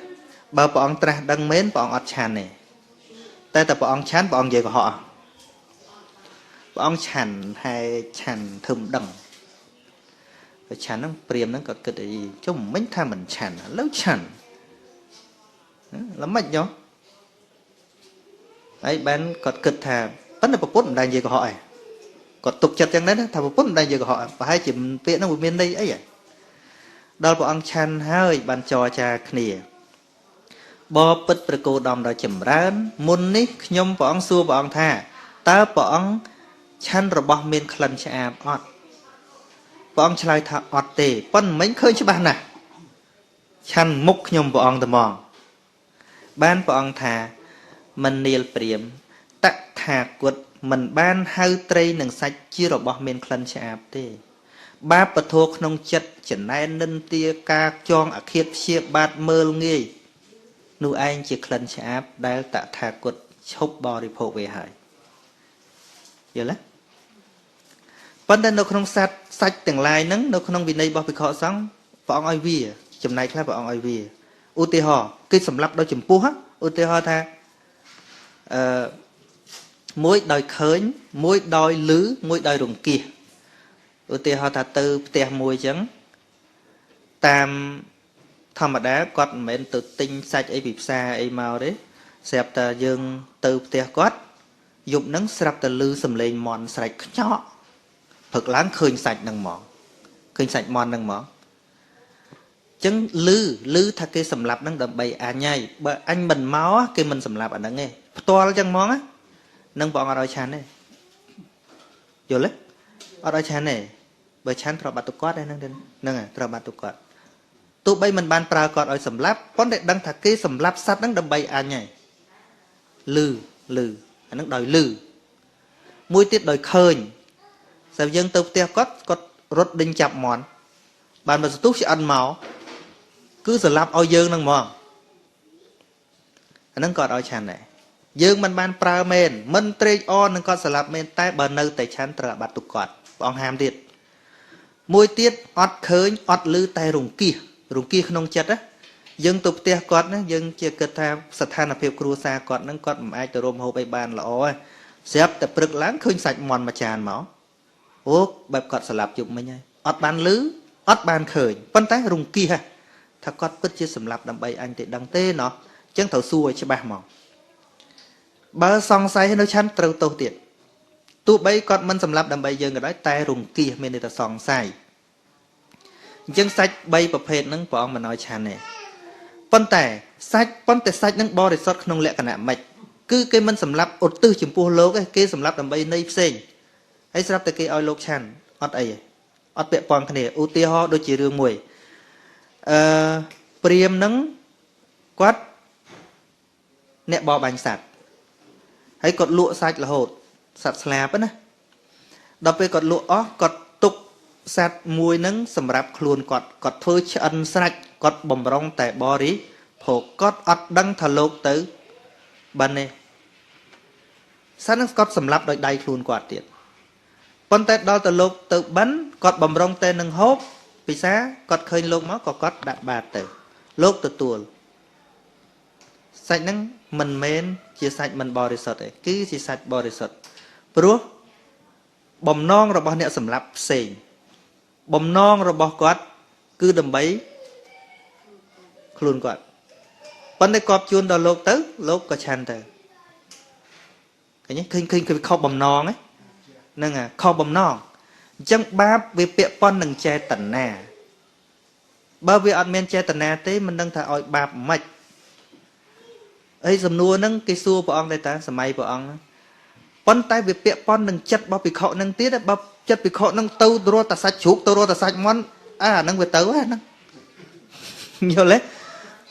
បើព្រះអង្គត្រាស់ដឹងមែនព្រះអង្គអត់ឆាន់ទេតែព្រះអង្គឆាន់ព្រះអង្គនិយាយកុហកព្រះអង្គឆាន់ហើយឆាន់ធ្វើមិនដឹងតែឆាន់ហ្នឹងព្រាហ្មណ៍ហ្នឹងគាត់គិតអីចុះមិញថាមិនឆាន់ឥឡូវឆាន់ល្មិចយោហើយបានគាត់គិតថាប៉ុន្តែប្រពន្ធមិនដែលនិយាយកុហកឯងគាត់ទុកចិត្តចឹងដែរណាថាប្រពន្ធមិនដែលនិយាយកុហកប្រហែលជាពាក្យហ្នឹងវាមានន័យអីហ៎ដល់ព្រះអង្គឆាន់ហើយបានចរចាគ្នា បពិតព្រះគោដំដ៏ចម្រើន មុននេះខ្ញុំព្រះអង្គសួរព្រះអង្គថាតើព្រះអង្គឆាន់របស់មានក្លិនឆ្អាបអត់ព្រះអង្គឆ្លើយថាអត់ទេប៉ុន្តែមិញឃើញច្បាស់ណាស់ឆាន់មុខខ្ញុំព្រះអង្គត្មងបានព្រះអង្គថាមិននាលព្រាមតថាគតមិនបានហៅត្រីនិងសាច់ជារបស់មានក្លិនឆ្អាបទេបាបធោក្នុងចិត្តចំណែននិន្ទាការចងអាឃាតព្យាបាទមើលងាយនោះឯងជាក្លិនឆ្អាបដែលតថាគតឈប់បរិភោគវាហើយយល់ទេប៉ុន្តែនៅក្នុងសត្វសាច់ទាំងឡាយហ្នឹងនៅក្នុងវិន័យរបស់ភិក្ខុសង្ឃព្រះអង្គឲ្យវាចំណែកខ្លះព្រះអង្គឲ្យវាឧទាហរណ៍គឺសម្រាប់ដោយចំពោះឧទាហរណ៍ថាអឺមួយដោយឃើញមួយដោយឮមួយដោយរង្គៀសឧទាហរណ៍ថាទៅផ្ទះមួយអញ្ចឹងតាមធម្មតាគាត់មិនមែនទៅទិញសាច់អីពីផ្សារអីមកទេស្រាប់តែយើងទៅផ្ទះគាត់យប់ហ្នឹងស្រាប់តែឮសំឡេងមន់ស្រែកខ្ចក់ព្រឹកឡើងឃើញសាច់ហ្នឹងហ្មងឃើញសាច់មន់ហ្នឹងហ្មងចឹងឮថាគេសម្លាប់ហ្នឹងដើម្បីអញហើយបើអញមិនមកគេមិនសម្លាប់អាហ្នឹងទេផ្ទាល់ចឹងហ្មងនឹងព្រះអង្គអត់ឲ្យឆាន់ទេយល់ទេអត់ឲ្យឆាន់ទេបើឆាន់ត្រូវបាត់ទុគាត់ហ្នឹងហ្នឹងត្រូវបាត់ទុគាត់ទោះបីមិនបានប្រើគាត់ឲ្យសម្លាប់ប៉ុន្តែដឹងថាគេសម្លាប់សត្វហ្នឹងដើម្បីអញហើយឮអាហ្នឹងដោយឮមួយទៀតដោយឃើញស្រាប់យើងទៅផ្ទះគាត់គាត់រត់ដេញចាប់មន់បានមកសន្ទុះឆ្អិនមកគឺសម្លាប់ឲ្យយើងហ្នឹងហ្មងអាហ្នឹងគាត់ឲ្យឆាន់ដែរយើងមិនបានប្រើមែនមិនត្រេកអរនឹងគាត់សម្លាប់មែនតែបើនៅតែឆាន់ត្រូវអាបត្តិទុកគាត់ព្រះអង្គហាមទៀតមួយទៀតអត់ឃើញអត់ឮតែរង្គៀសក្នុងចិត្តណាយើងទៅផ្ទះគាត់ណាយើងជាគិតថាស្ថានភាពគ្រួសារគាត់ហ្នឹងគាត់មិនអាចទៅរួមហូបអីបានល្អទេស្រាប់តែព្រឹកឡើងឃើញសាច់មន់មួយចានមកអូបែបគាត់សម្លាប់យប់មិញហើយអត់បានឮអត់បានឃើញប៉ុន្តែរង្គៀសថាគាត់ពិតជាសម្លាប់ដើម្បីអញទេដឹងទេណោះអញ្ចឹងត្រូវសួរឲ្យច្បាស់មកបើសង្ស័យនៅឆាន់ត្រូវទោសទៀតទោះបីគាត់មិនសម្លាប់ដើម្បីយើងក៏ដោយតែរង្គៀសមានន័យថាសង្ស័យអញ្ចឹងសាច់3ប្រភេទហ្នឹងព្រះអង្គមិនឲ្យឆាន់ទេប៉ុន្តែសាច់ហ្នឹងបរិសុទ្ធក្នុងលក្ខណៈម៉េចគឺគេមិនសម្លាប់ឧទ្ទិសចំពោះលោកទេគេសម្លាប់ដើម្បីន័យផ្សេងហើយស្រាប់តែគេឲ្យលោកឆាន់អត់អីទេអត់ពាក់ព័ន្ធគ្នាឧទាហរណ៍ដូចជារឿងមួយព្រាមហ្នឹងគាត់អ្នកបរបាញ់សត្វហើយគាត់លក់សាច់រហូតសត្វស្លាបណាដល់ពេលគាត់លក់អស់គាត់ទុកសត្វមួយហ្នឹងសម្រាប់ខ្លួនគាត់គាត់ធ្វើឆ្អិនស្រេចគាត់បំរុងតែបរិភោគគាត់អត់ដឹងថាលោកទៅបានទេសត្វហ្នឹងគាត់សម្លាប់ដោយដៃខ្លួនគាត់ទៀតប៉ុន្តែដល់ទៅលោកទៅបិណ្ឌគាត់បំរុងតែនឹងហូបពិសាគាត់ឃើញលោកមកក៏គាត់ដាក់បាតទៅលោកទទួលសាច់ហ្នឹងមិនមែនជាសាច់មិនបរិសុទ្ធទេគឺជាសាច់បរិសុទ្ធព្រោះបំណងរបស់អ្នកសម្លាប់ផ្សេងបំណងរបស់គាត់គឺដើម្បីខ្លួនគាត់ប៉ុន្តែគាត់ជូនដល់លោកទៅលោកក៏ឆាន់ទៅឃើញទេឃើញគឺខុសបំណងហ្នឹងខុសបំណងអញ្ចឹងបាបវាពាក់ព័ន្ធនឹងចេតនាបើវាអត់មានចេតនាទេមិនដឹងថាឲ្យបាបមិនអីសំណួរហ្នឹងគេសួរព្រះអង្គដែរតាសម័យព្រះអង្គប៉ុន្តែវាពាក់ព័ន្ធនឹងចិត្តរបស់ភិក្ខុហ្នឹងទៀតបើចិត្តភិក្ខុហ្នឹងទៅរត់តែសាច់ជ្រូកទៅរត់តែសាច់មាន់អាហ្នឹងវាទៅហ្នឹងយល់ទេ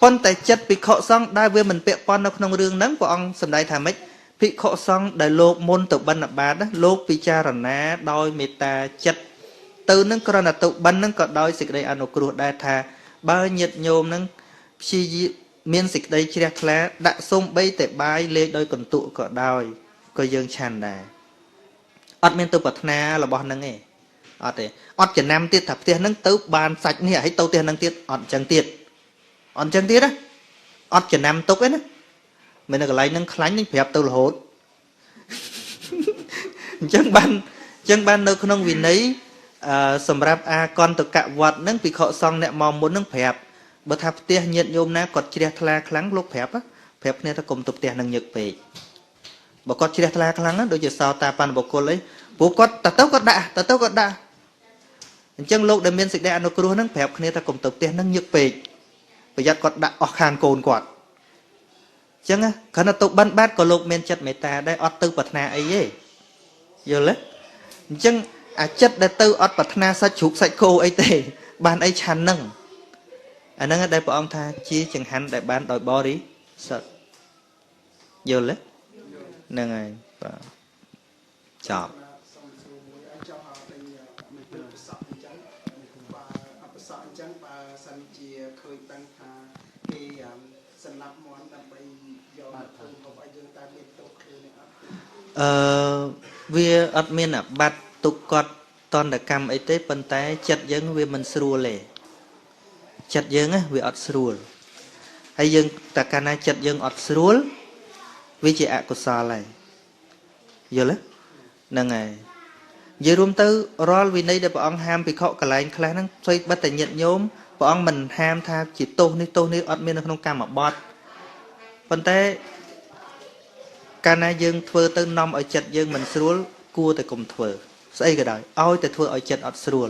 ប៉ុន្តែចិត្តភិក្ខុសង្ឃដែលវាមិនពាក់ព័ន្ធនៅក្នុងរឿងហ្នឹងព្រះអង្គសម្ដែងថាម៉េចភិក្ខុសង្ឃដែលលោកមុនទៅបិណ្ឌបាតលោកពិចារណាដោយមេត្តាចិត្តទៅនឹងគ្រាន់តែទៅបិណ្ឌហ្នឹងក៏ដោយសេចក្តីអនុគ្រោះដែរថាបើញាតិញោមហ្នឹងព្យាយាមមានសេចក្តីជ្រះថ្លាដាក់សំបីតែបាយលេខដោយកន្ទក់ក៏ដោយក៏យើងឆាន់ដែរអត់មានទៅប្រាថ្នារបស់ហ្នឹងទេអត់ទេអត់ចំណាំទៀតថាផ្ទះហ្នឹងទៅបានសាច់នេះហើយទៅផ្ទះហ្នឹងទៀតអត់អញ្ចឹងទៀតអត់អញ្ចឹងទៀតណាអត់ចំណាំទុកទេណាមិននៅកន្លែងហ្នឹងខ្លាញ់នឹងប្រាប់ទៅរហូតអញ្ចឹងបាននៅក្នុងវិន័យសម្រាប់អាកន្តកវត្តហ្នឹងភិក្ខុសង្ឃអ្នកមកមុនហ្នឹងប្រាប់បើថាផ្ទះញាតិញោមណាគាត់ជ្រះថ្លាខ្លាំងលោកប្រាប់គ្នាថាកុំទៅផ្ទះនឹងញឹកពេកបើគាត់ជ្រះថ្លាខ្លាំងណាដូចជាសោតាបណ្ឌបុគ្គលអីព្រោះគាត់តទៅគាត់ដាក់តទៅគាត់ដាក់អញ្ចឹងលោកដែលមានសេចក្តីអនុគ្រោះហ្នឹងប្រាប់គ្នាថាកុំទៅផ្ទះនឹងញឹកពេកប្រយ័ត្នគាត់ដាក់អស់ខានកូនគាត់ ចឹងគ្រាន់តែទៅបិណ្ឌបាតក៏លោកមានចិត្តមេត្តាដែរអត់ទៅប្រាថ្នាអីទេយល់ទេអញ្ចឹងអាចិត្តដែលទៅអត់ប្រាថ្នាសាច់ជ្រូកសាច់គោអីទេបានអីឆាន់នឹងអាហ្នឹងដែលព្រះអង្គថាជាចង្ហាន់ដែលបានដោយបរិសុទ្ធយល់ទេហ្នឹងហើយបាទចប់ សូមសួរមួយឲ្យចង់ឲ្យមិនទៅប្រសក់អញ្ចឹងបើអបសក់អញ្ចឹងបើសិនជាឃើញដឹងថាគេសម្លាប់មន់ដើម្បីយកមកធ្វើហូបឲ្យយើងតែមានទោសខ្លួននេះអត់ អឺវាអត់មានអាបត្តិទុកកត់តន្តកម្មអីទេប៉ុន្តែចិត្តយើងវាមិនស្រួលទេចិត្តយើងវាអត់ស្រួលហើយយើងតែកាលណាចិត្តយើងអត់ស្រួលវាជាអកុសលហើយយល់ទេហ្នឹងហើយនិយាយរួមទៅរាល់វិន័យដែលព្រះអង្គហាមភិក្ខុកន្លែងខ្លះហ្នឹងផ្សេងបិទតែញាតិញោមព្រះអង្គមិនហាមថាជាទោសនេះទោសនេះអត់មាននៅក្នុងកម្មបត្តិប៉ុន្តែកាលណាយើងធ្វើទៅនាំឲ្យចិត្តយើងមិនស្រួលគួរតែកុំធ្វើស្អីក៏ដោយឲ្យតែធ្វើឲ្យចិត្តអត់ស្រួល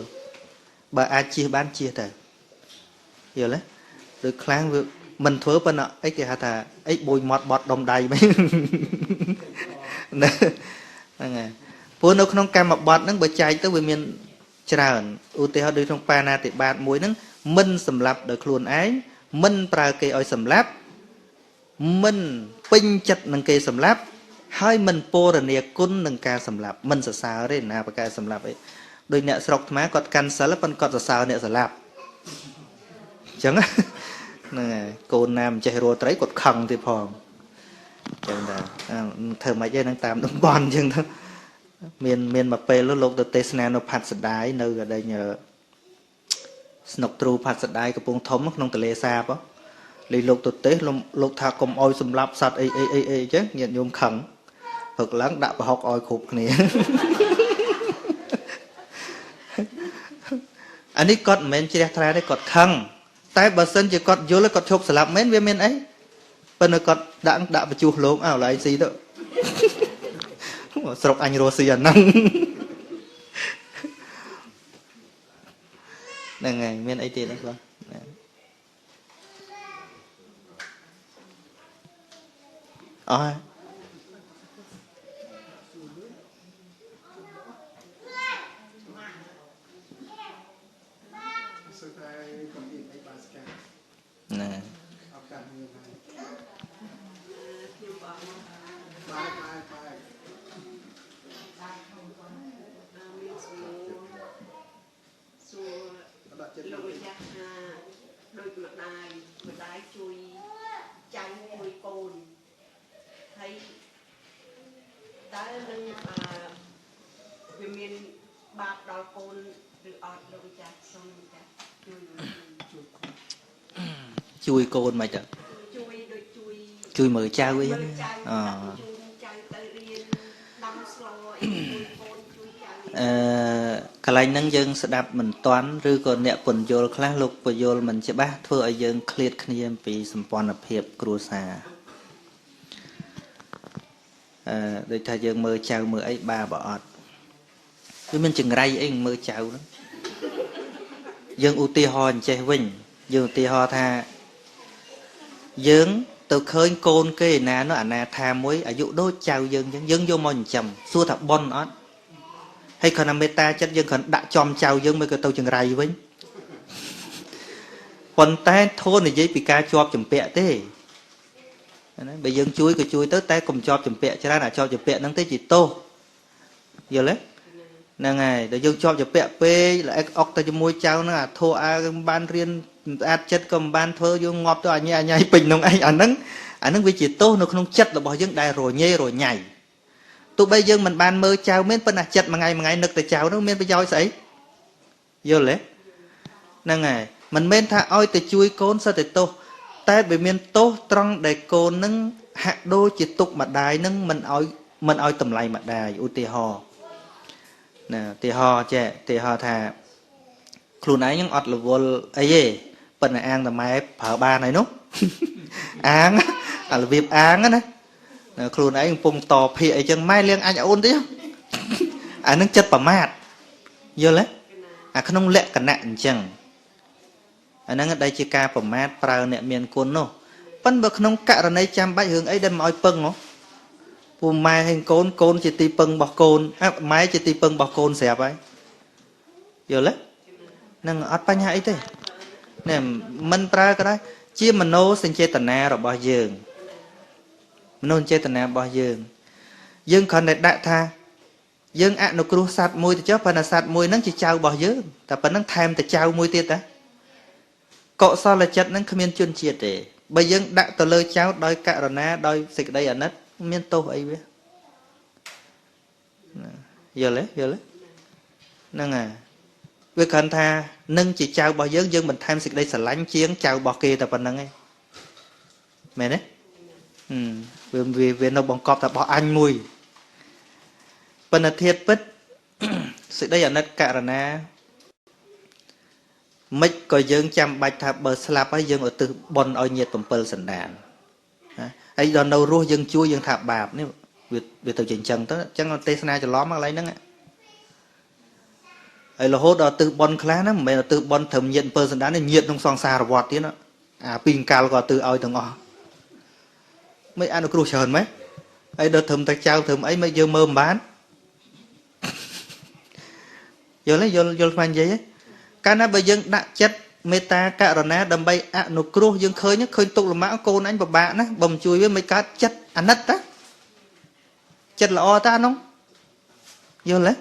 បើអាចជៀសបានជៀសទៅយល់ទេដូចខ្លាំងវាមិនធ្វើប៉ុន្តែអីគេហៅថាអីបួយមាត់បត់ដុំដៃមិនហ្នឹងហើយព្រោះនៅក្នុងកម្មបត្តិហ្នឹងបើចែកទៅវាមានច្រើនឧទាហរណ៍ដូចក្នុងបាណាតិបាតមួយហ្នឹងមិនសម្លាប់ដោយខ្លួនឯងមិនប្រើគេឲ្យសម្លាប់មិនពេញចិត្តនឹងគេសម្លាប់ហើយមិនពរនាគុណនឹងការសម្លាប់មិនសរសើរទេណាប្រកែសម្លាប់អីដូចអ្នកស្រុកថ្មគាត់កាន់សិលប៉ុន្តែគាត់សរសើរអ្នកសម្លាប់អញ្ចឹងហ្នឹងហើយកូនណាមិនចេះរੂត្រីគាត់ខឹងទៀតផងអញ្ចឹងដែរធ្វើម៉េចទេនឹងតាមតំបន់អញ្ចឹងទៅមានមួយពេលលោកទៅទេសនានៅផាត់សដាយនៅកដេញស្នុកទ្រូផាត់សដាយកំពង់ធំក្នុងទន្លេសាបលីលោកទៅទេសលោកថាកុំអោយសម្លាប់សត្វអីអីអីអីអញ្ចឹងញាតិញោមខឹងព្រឹកឡើងដាក់ប្រហុកឲ្យគ្រប់គ្នាអានេះគាត់មិនមែនជ្រះថ្លាទេគាត់ខឹងតែបើសិនជាគាត់យល់គាត់ឈប់សម្លាប់មែនវាមានអីប៉ុន្តែគាត់ដាក់បញ្ជុះលោកអើឡើយស៊ីទៅស្រុកអញរស់ស៊ីអាហ្នឹងហ្នឹងហើយមានអីទៀតទេបងអស់ណាលោកម្ចាស់ថាដូចម្ដាយម្ដាយជួយចៅជួយកូនហើយតើនឹងវាមានបាបដល់កូនឬអត់លោកម្ចាស់សូមម្ចាស់ជួយជួយកូនមិនទៅជួយដូចជួយជួយមើលចៅអីហ្នឹងអចៅទៅរៀនដាំស្លអីជួយកូនជួយចៅកន្លែងហ្នឹងយើងស្ដាប់មិនទាន់ឬក៏អ្នកពន្យល់ខ្លះលោកពន្យល់មិនច្បាស់ធ្វើឲ្យយើងឃ្លាតគ្នាអំពីសម្ព័ន្ធភាពគ្រួសារដូចថាយើងមើលចៅមើលអីបាបើអត់វាមានចង្រៃអីមើលចៅហ្នឹងយើងឧទាហរណ៍អញ្ចេះវិញយើងឧទាហរណ៍ថាយើងទៅឃើញកូនគេណានោះអាណាថាមួយអាយុដូចចៅយើងអញ្ចឹងយើងយកមកចិញ្ចឹមសួរថាប៉ុនអត់ហើយគ្រាន់តែមេត្តាចិត្តយើងគ្រាន់ដាក់ចំចៅយើងមិនក៏ទៅចង្រៃវិញប៉ុន្តែធូននិយាយពីការជាប់ចម្ពាក់ទេណាបើយើងជួយក៏ជួយទៅតែកុំជាប់ចម្ពាក់ច្រើនអាចជាប់ចម្ពាក់ហ្នឹងទេជាទោសយល់ទេហ្នឹងហើយដល់យើងជាប់ចម្ពាក់ពេកល្អិកអុកទៅជាមួយចៅហ្នឹងអាធោអាមិនបានរៀនស្អាតចិត្តក៏មិនបានធ្វើយើងងាប់ទៅអញអញពេញក្នុងឯងអាហ្នឹងវាជាទោសនៅក្នុងចិត្តរបស់យើងដែលរញ៉េរញ៉ៃទោះបីយើងមិនបានមើលចៅមែនប៉ុន្តែចិត្តមួយថ្ងៃមួយថ្ងៃនឹកតែចៅនោះមានប្រយោជន៍ស្អីយល់ទេហ្នឹងហើយមិនមែនថាឲ្យតែជួយកូនសិតតែទោសតែបើមានទោសត្រង់ដែលកូននឹងហាក់ដូចជាទុកម្ដាយនឹងមិនឲ្យតម្លៃម្ដាយឧទាហរណ៍ណាឧទាហរណ៍ចេះឧទាហរណ៍ថាខ្លួនឯងនឹងអត់រវល់អីទេប៉ុន្តែអាងតម៉ែប្រើបានហើយនោះអាងអារបៀបអាងណាខ្លួនឯងកំពុងតភាកអីចឹងម៉ែលៀងអញអូនទេអានឹងចិត្តប្រមាទយល់ទេអាក្នុងលក្ខណៈអញ្ចឹងអាហ្នឹងដែលជាការប្រមាទប្រើអ្នកមានគុណនោះ ប៉ុន្តែបើក្នុងករណីចាំបាច់រឿងអីដែលមិនឲ្យពឹងហ៎ពូម៉ែហើយកូនកូនជាទីពឹងរបស់កូនម៉ែជាទីពឹងរបស់កូនស្រាប់ហើយយល់ទេនឹងអត់បញ្ហាអីទេនេះមិនប្រើក៏ដែរជាមโนសញ្ចេតនារបស់យើងមโนចេតនារបស់យើងយើងគ្រាន់តែដាក់ថាយើងអនុគ្រោះសត្វមួយទៅចុះប៉ុន្តែសត្វមួយហ្នឹងជាចៅរបស់យើងតែប៉ុណ្្នឹងថែមតែចៅមួយទៀតតាកុសលចិត្តហ្នឹងគ្មានជនជាតិទេបើយើងដាក់ទៅលើចៅដោយករណាដោយសេចក្តីអាណិតមានទោសអីវាយល់ទេយល់ទេហ្នឹងហើយវាគ្រាន់ថានឹងជាចៅរបស់យើងយើងបន្ថែមសេចក្តីស្រឡាញ់ជាងចៅរបស់គេតែប៉ុណ្្នឹងឯងមែនទេវានៅបង្កប់តែរបស់អញមួយប៉ុន្តែធាតុពិតសេចក្តីអាណិតករណាមិនក៏យើងចាំបាច់ថាបើស្លាប់ហើយយើងឧទ្ទិសបុណ្យឲ្យញាតិ7សន្តានណាហើយដល់នៅរស់យើងជួយយើងថាបាបនេះវាទៅជាអញ្ចឹងទៅអញ្ចឹងទេសនាច្រឡំកន្លែងហ្នឹងហើយរហូតដល់ទិសបុណ្យខ្លះណាមិនមែនទិសបុណ្យត្រឹមញាតិ7សន្តានទេញាតិក្នុងសង្សារវដ្តទៀតអាពីអង្កលក៏ទិសឲ្យទាំងអស់មិនអនុគ្រោះច្រើនម៉េចហើយដល់ត្រឹមតែចៅត្រឹមអីមិនយើងមើលមិនបានយល់ទេយល់យល់ស្មាននិយាយទេកាលណាបើយើងដាក់ចិត្តមេត្តាករណាដើម្បីអនុគ្រោះយើងឃើញទុកលំបាកកូនអញពិបាកណាបើមិនជួយវាមិនកើតចិត្តអាណិតតាចិត្តល្អតានោះយល់ទេ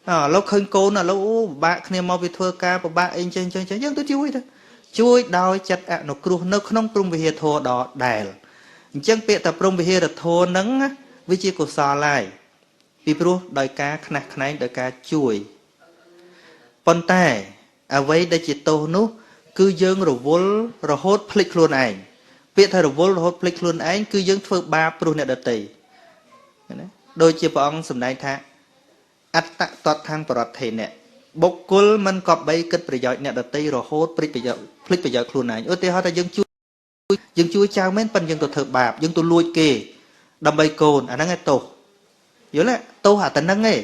អើលោកឃើញកូនឥឡូវអូពិបាកគ្នាមកវាធ្វើការពិបាកអីចឹងចឹងយើងទៅជួយទៅជួយដោយចិត្តអនុគ្រោះនៅក្នុងព្រហ្មវិហារធម៌ដដែលអញ្ចឹងពាក្យថាព្រហ្មវិហារធម៌ហ្នឹងវាជាកុសលហើយពីព្រោះដោយការខ្នះខ្នែងដោយការជួយប៉ុន្តែអ្វីដែលជាទោសនោះគឺយើងរវល់រហូតភ្លេចខ្លួនឯងពាក្យថារវល់រហូតភ្លេចខ្លួនឯងគឺយើងធ្វើបាបព្រោះអ្នកដទៃណាដូចជាព្រះអង្គសម្ដែងថាអត្តតតថងបរតថេនៈបុគ្គលមិនគប្បីគិតប្រយោជន៍អ្នកដទៃរហូតភ្លេចប្រយោជន៍ភ្លេចប្រយោជន៍ខ្លួនឯងឧទាហរណ៍ថាយើងជួយចៅមែនប៉ុន្តែយើងទៅធ្វើបាបយើងទៅលួចគេដើម្បីកូនអាហ្នឹងឯងទោសយល់ទេទោសអាតែហ្នឹងឯង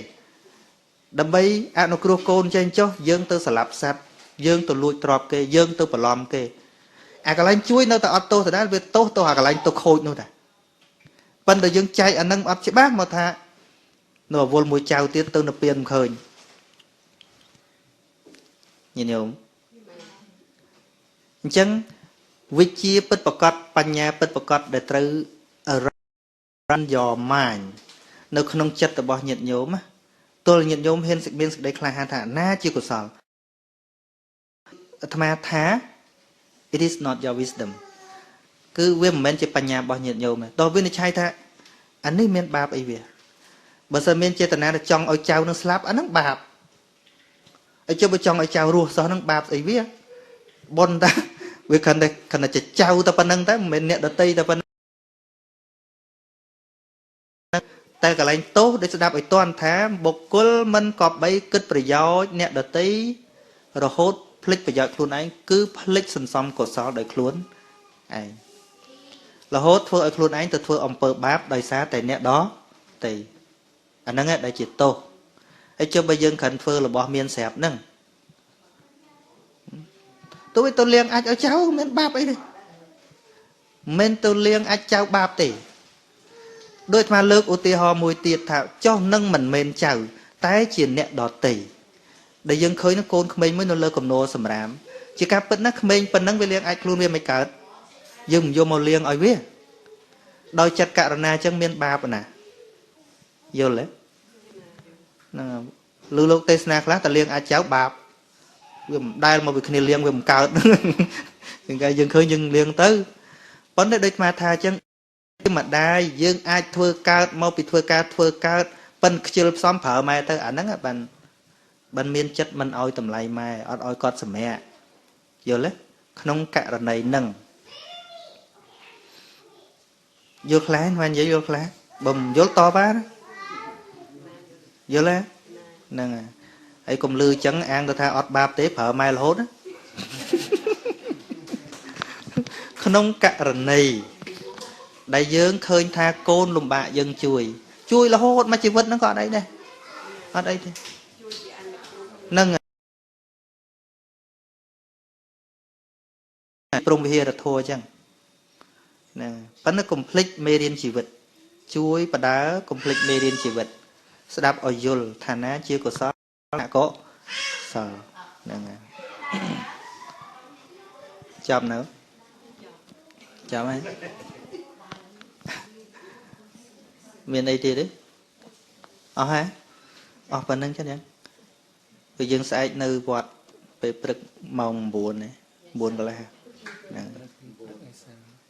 ដើម្បីអនុគ្រោះកូនចេញចុះយើងទៅស្លាប់សត្វយើងទៅលួចទ្រព្យគេយើងទៅបន្លំគេអាកន្លែងជួយនៅតែអត់ទោសដដែលវាទោសទោសអាកន្លែងទៅខូចនោះតាប៉ុន្តែយើងចែកអាហ្នឹងអត់ច្បាស់មកថានៅអវលមួយចៅទៀតទៅនៅពៀនមិនឃើញញាតិញោមអញ្ចឹងវិជ្ជាពិតប្រកបបញ្ញាពិតប្រកបដែលត្រូវ run your mind នៅក្នុងចិត្តរបស់ញាតិញោមទល់ញាតិញោមហ៊ានមានសេចក្តីក្លាហានថាណាជាកុសលអាត្មាថា it is not your wisdom គឺវាមិនមែនជាបញ្ញារបស់ញាតិញោមទេដល់វិនិច្ឆ័យថាអានេះមានបាបអីវាបើសិនមានចេតនាចង់ឲ្យចៅនឹងស្លាប់អាហ្នឹងបាបហើយចុះបើចង់ឲ្យចៅរស់សោះហ្នឹងបាបស្អីវាបុណ្យតាវាគ្រាន់តែជាចៅតែប៉ុណ្្នឹងតែមិនមែនអ្នកដតីតែប៉ុណ្្នឹងតែកន្លែងទោសដូចស្ដាប់ឲ្យតន់ថាបុគ្គលមិនគប្បីគិតប្រយោជន៍អ្នកដតីរហូតភ្លេចប្រយោជន៍ខ្លួនឯងគឺភ្លេចសន្សំកុសលដោយខ្លួនឯងរហូតធ្វើឲ្យខ្លួនឯងទៅធ្វើអំពើបាបដោយសារតែអ្នកដទៃអាហ្នឹងឯងដែលជាទោសហើយចុះបើយើងគ្រាន់ធ្វើរបស់មានស្រាប់ហ្នឹងទោះទៅលៀងអាចឲ្យចៅមានបាបអីទេមិនទៅលៀងអាចចៅបាបទេដោយអាត្មាលើកឧទាហរណ៍មួយទៀតថាចុះនឹងមិនមែនចៅតែជាអ្នកដទៃដែលយើងឃើញនឹងកូនក្មេងមួយនៅលើគំនរសម្រាមជាការពិតណាក្មេងប៉ុណ្ណឹងវាលៀងអាចខ្លួនវាមិនកើតយើងមិនយកមកលៀងឲ្យវាដោយចិត្តករណាអញ្ចឹងមានបាបណាយល់ទេហ្នឹងឬលោកទេសនាខ្លះតែលៀងអាចចៅបាបវាមិនដែលមកពីគ្នាលៀងវាមិនកើតជាងគេយើងឃើញយើងលៀងទៅប៉ុន្តែដូចអាត្មាថាអញ្ចឹងម្ដាយយើងអាចធ្វើកើតមកពីធ្វើការធ្វើកើតប៉ិនខ្ជិលផ្សំប្រើម៉ែទៅអាហ្នឹងបានមានចិត្តមិនឲ្យតម្លៃម៉ែអត់ឲ្យគាត់សម្រាកយល់ទេក្នុងករណីហ្នឹងយល់ខ្លះមិននិយាយយល់ខ្លះបើមិនយល់តបានយល់ទេហ្នឹងហើយកុំលឺចឹងអាងទៅថាអត់បាបទេប្រើម៉ែរហូតណាក្នុងករណីដែលយើងឃើញថាកូនលំបាកយើងជួយជួយរហូតមកជីវិតហ្នឹងក៏អត់អីដែរអត់អីទេហ្នឹងព្រហ្មវិហារធម៌អញ្ចឹង ហ្នឹងប៉ុន្តែកុំភ្លេចមេរៀនជីវិតជួយបដើកុំភ្លេចមេរៀនជីវិតស្ដាប់ឲ្យយល់ថាណាជាកុសលអកុសលហ្នឹងហើយចាប់នៅចាំហើយមានអីទៀតទេអស់ហើយអស់ប៉ុណ្្នឹងចឹងគឺយើងស្អែកនៅវត្តពេលព្រឹកម៉ោង9នេះ9កន្លះហ្នឹង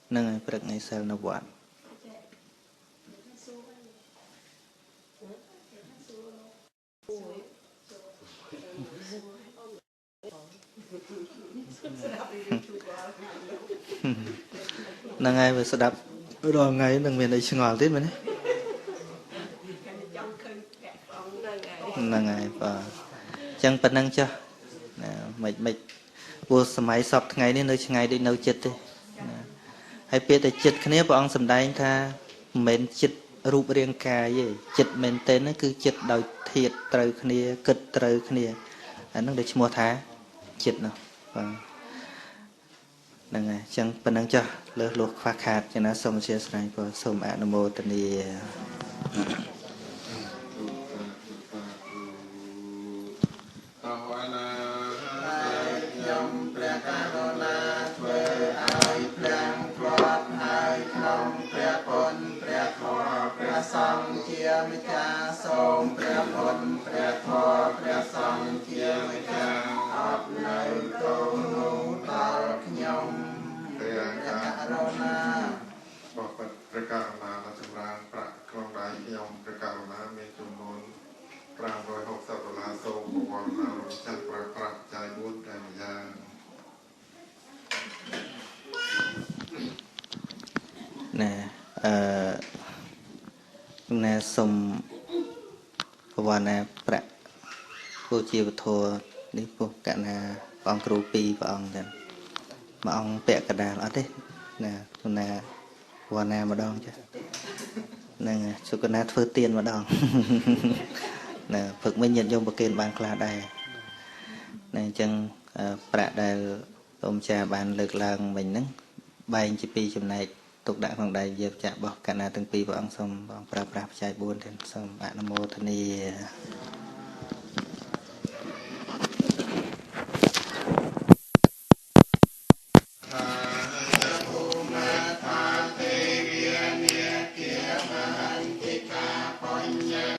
ហ្នឹងហើយព្រឹកថ្ងៃសិលនៅវត្តហ្នឹងហើយវាស្ដាប់រាល់ថ្ងៃនឹងមានអីឆ្ងល់ទៀតមែនទេហ្នឹងហើយបាទអញ្ចឹងប៉ុណ្្នឹងចុះណាមិនព្រោះសម័យសពថ្ងៃនេះនៅឆ្ងាយដូចនៅចិត្តទេណាហើយពេលតែចិត្តគ្នាព្រះអង្គសម្ដែងថាមិនមែនចិត្តរូបរាងកាយទេចិត្តមែនទែនហ្នឹងគឺចិត្តដោយធាតុត្រូវគ្នាគិតត្រូវគ្នាអាហ្នឹងដែលឈ្មោះថាចិត្តនោះបាទហ្នឹងហើយអញ្ចឹងប៉ុណ្្នឹងចុះលើសលោះខ្វះខាតចំណាសូមអធិស្ឋានព្រោះសូមអនុមោទនាណាណាសូមภาวនាប្រាក់ពូជាវធរនេះពុះកណាព្រះអង្គគ្រូពីរព្រះអង្គចឹងមួយអង្គពាក់កដាលអត់ទេណាណាภาวនាម្ដងចាហ្នឹងសុកណាធ្វើទៀនម្ដងណាព្រឹកមិញញាតិញោមប្រគេនបានខ្លះដែរណាអញ្ចឹងប្រាក់ដែលលោកម្ចាស់បានលើកឡើងមិញហ្នឹងបែងជាពីរចំណែកទុកដាក់ក្នុងដៃយាបចាក់របស់កណាទាំងពីរព្រះអង្គសូមព្រះអង្គប្រើប្រាស់បច្ច័យ4ទាំងសូមអនុមោទនា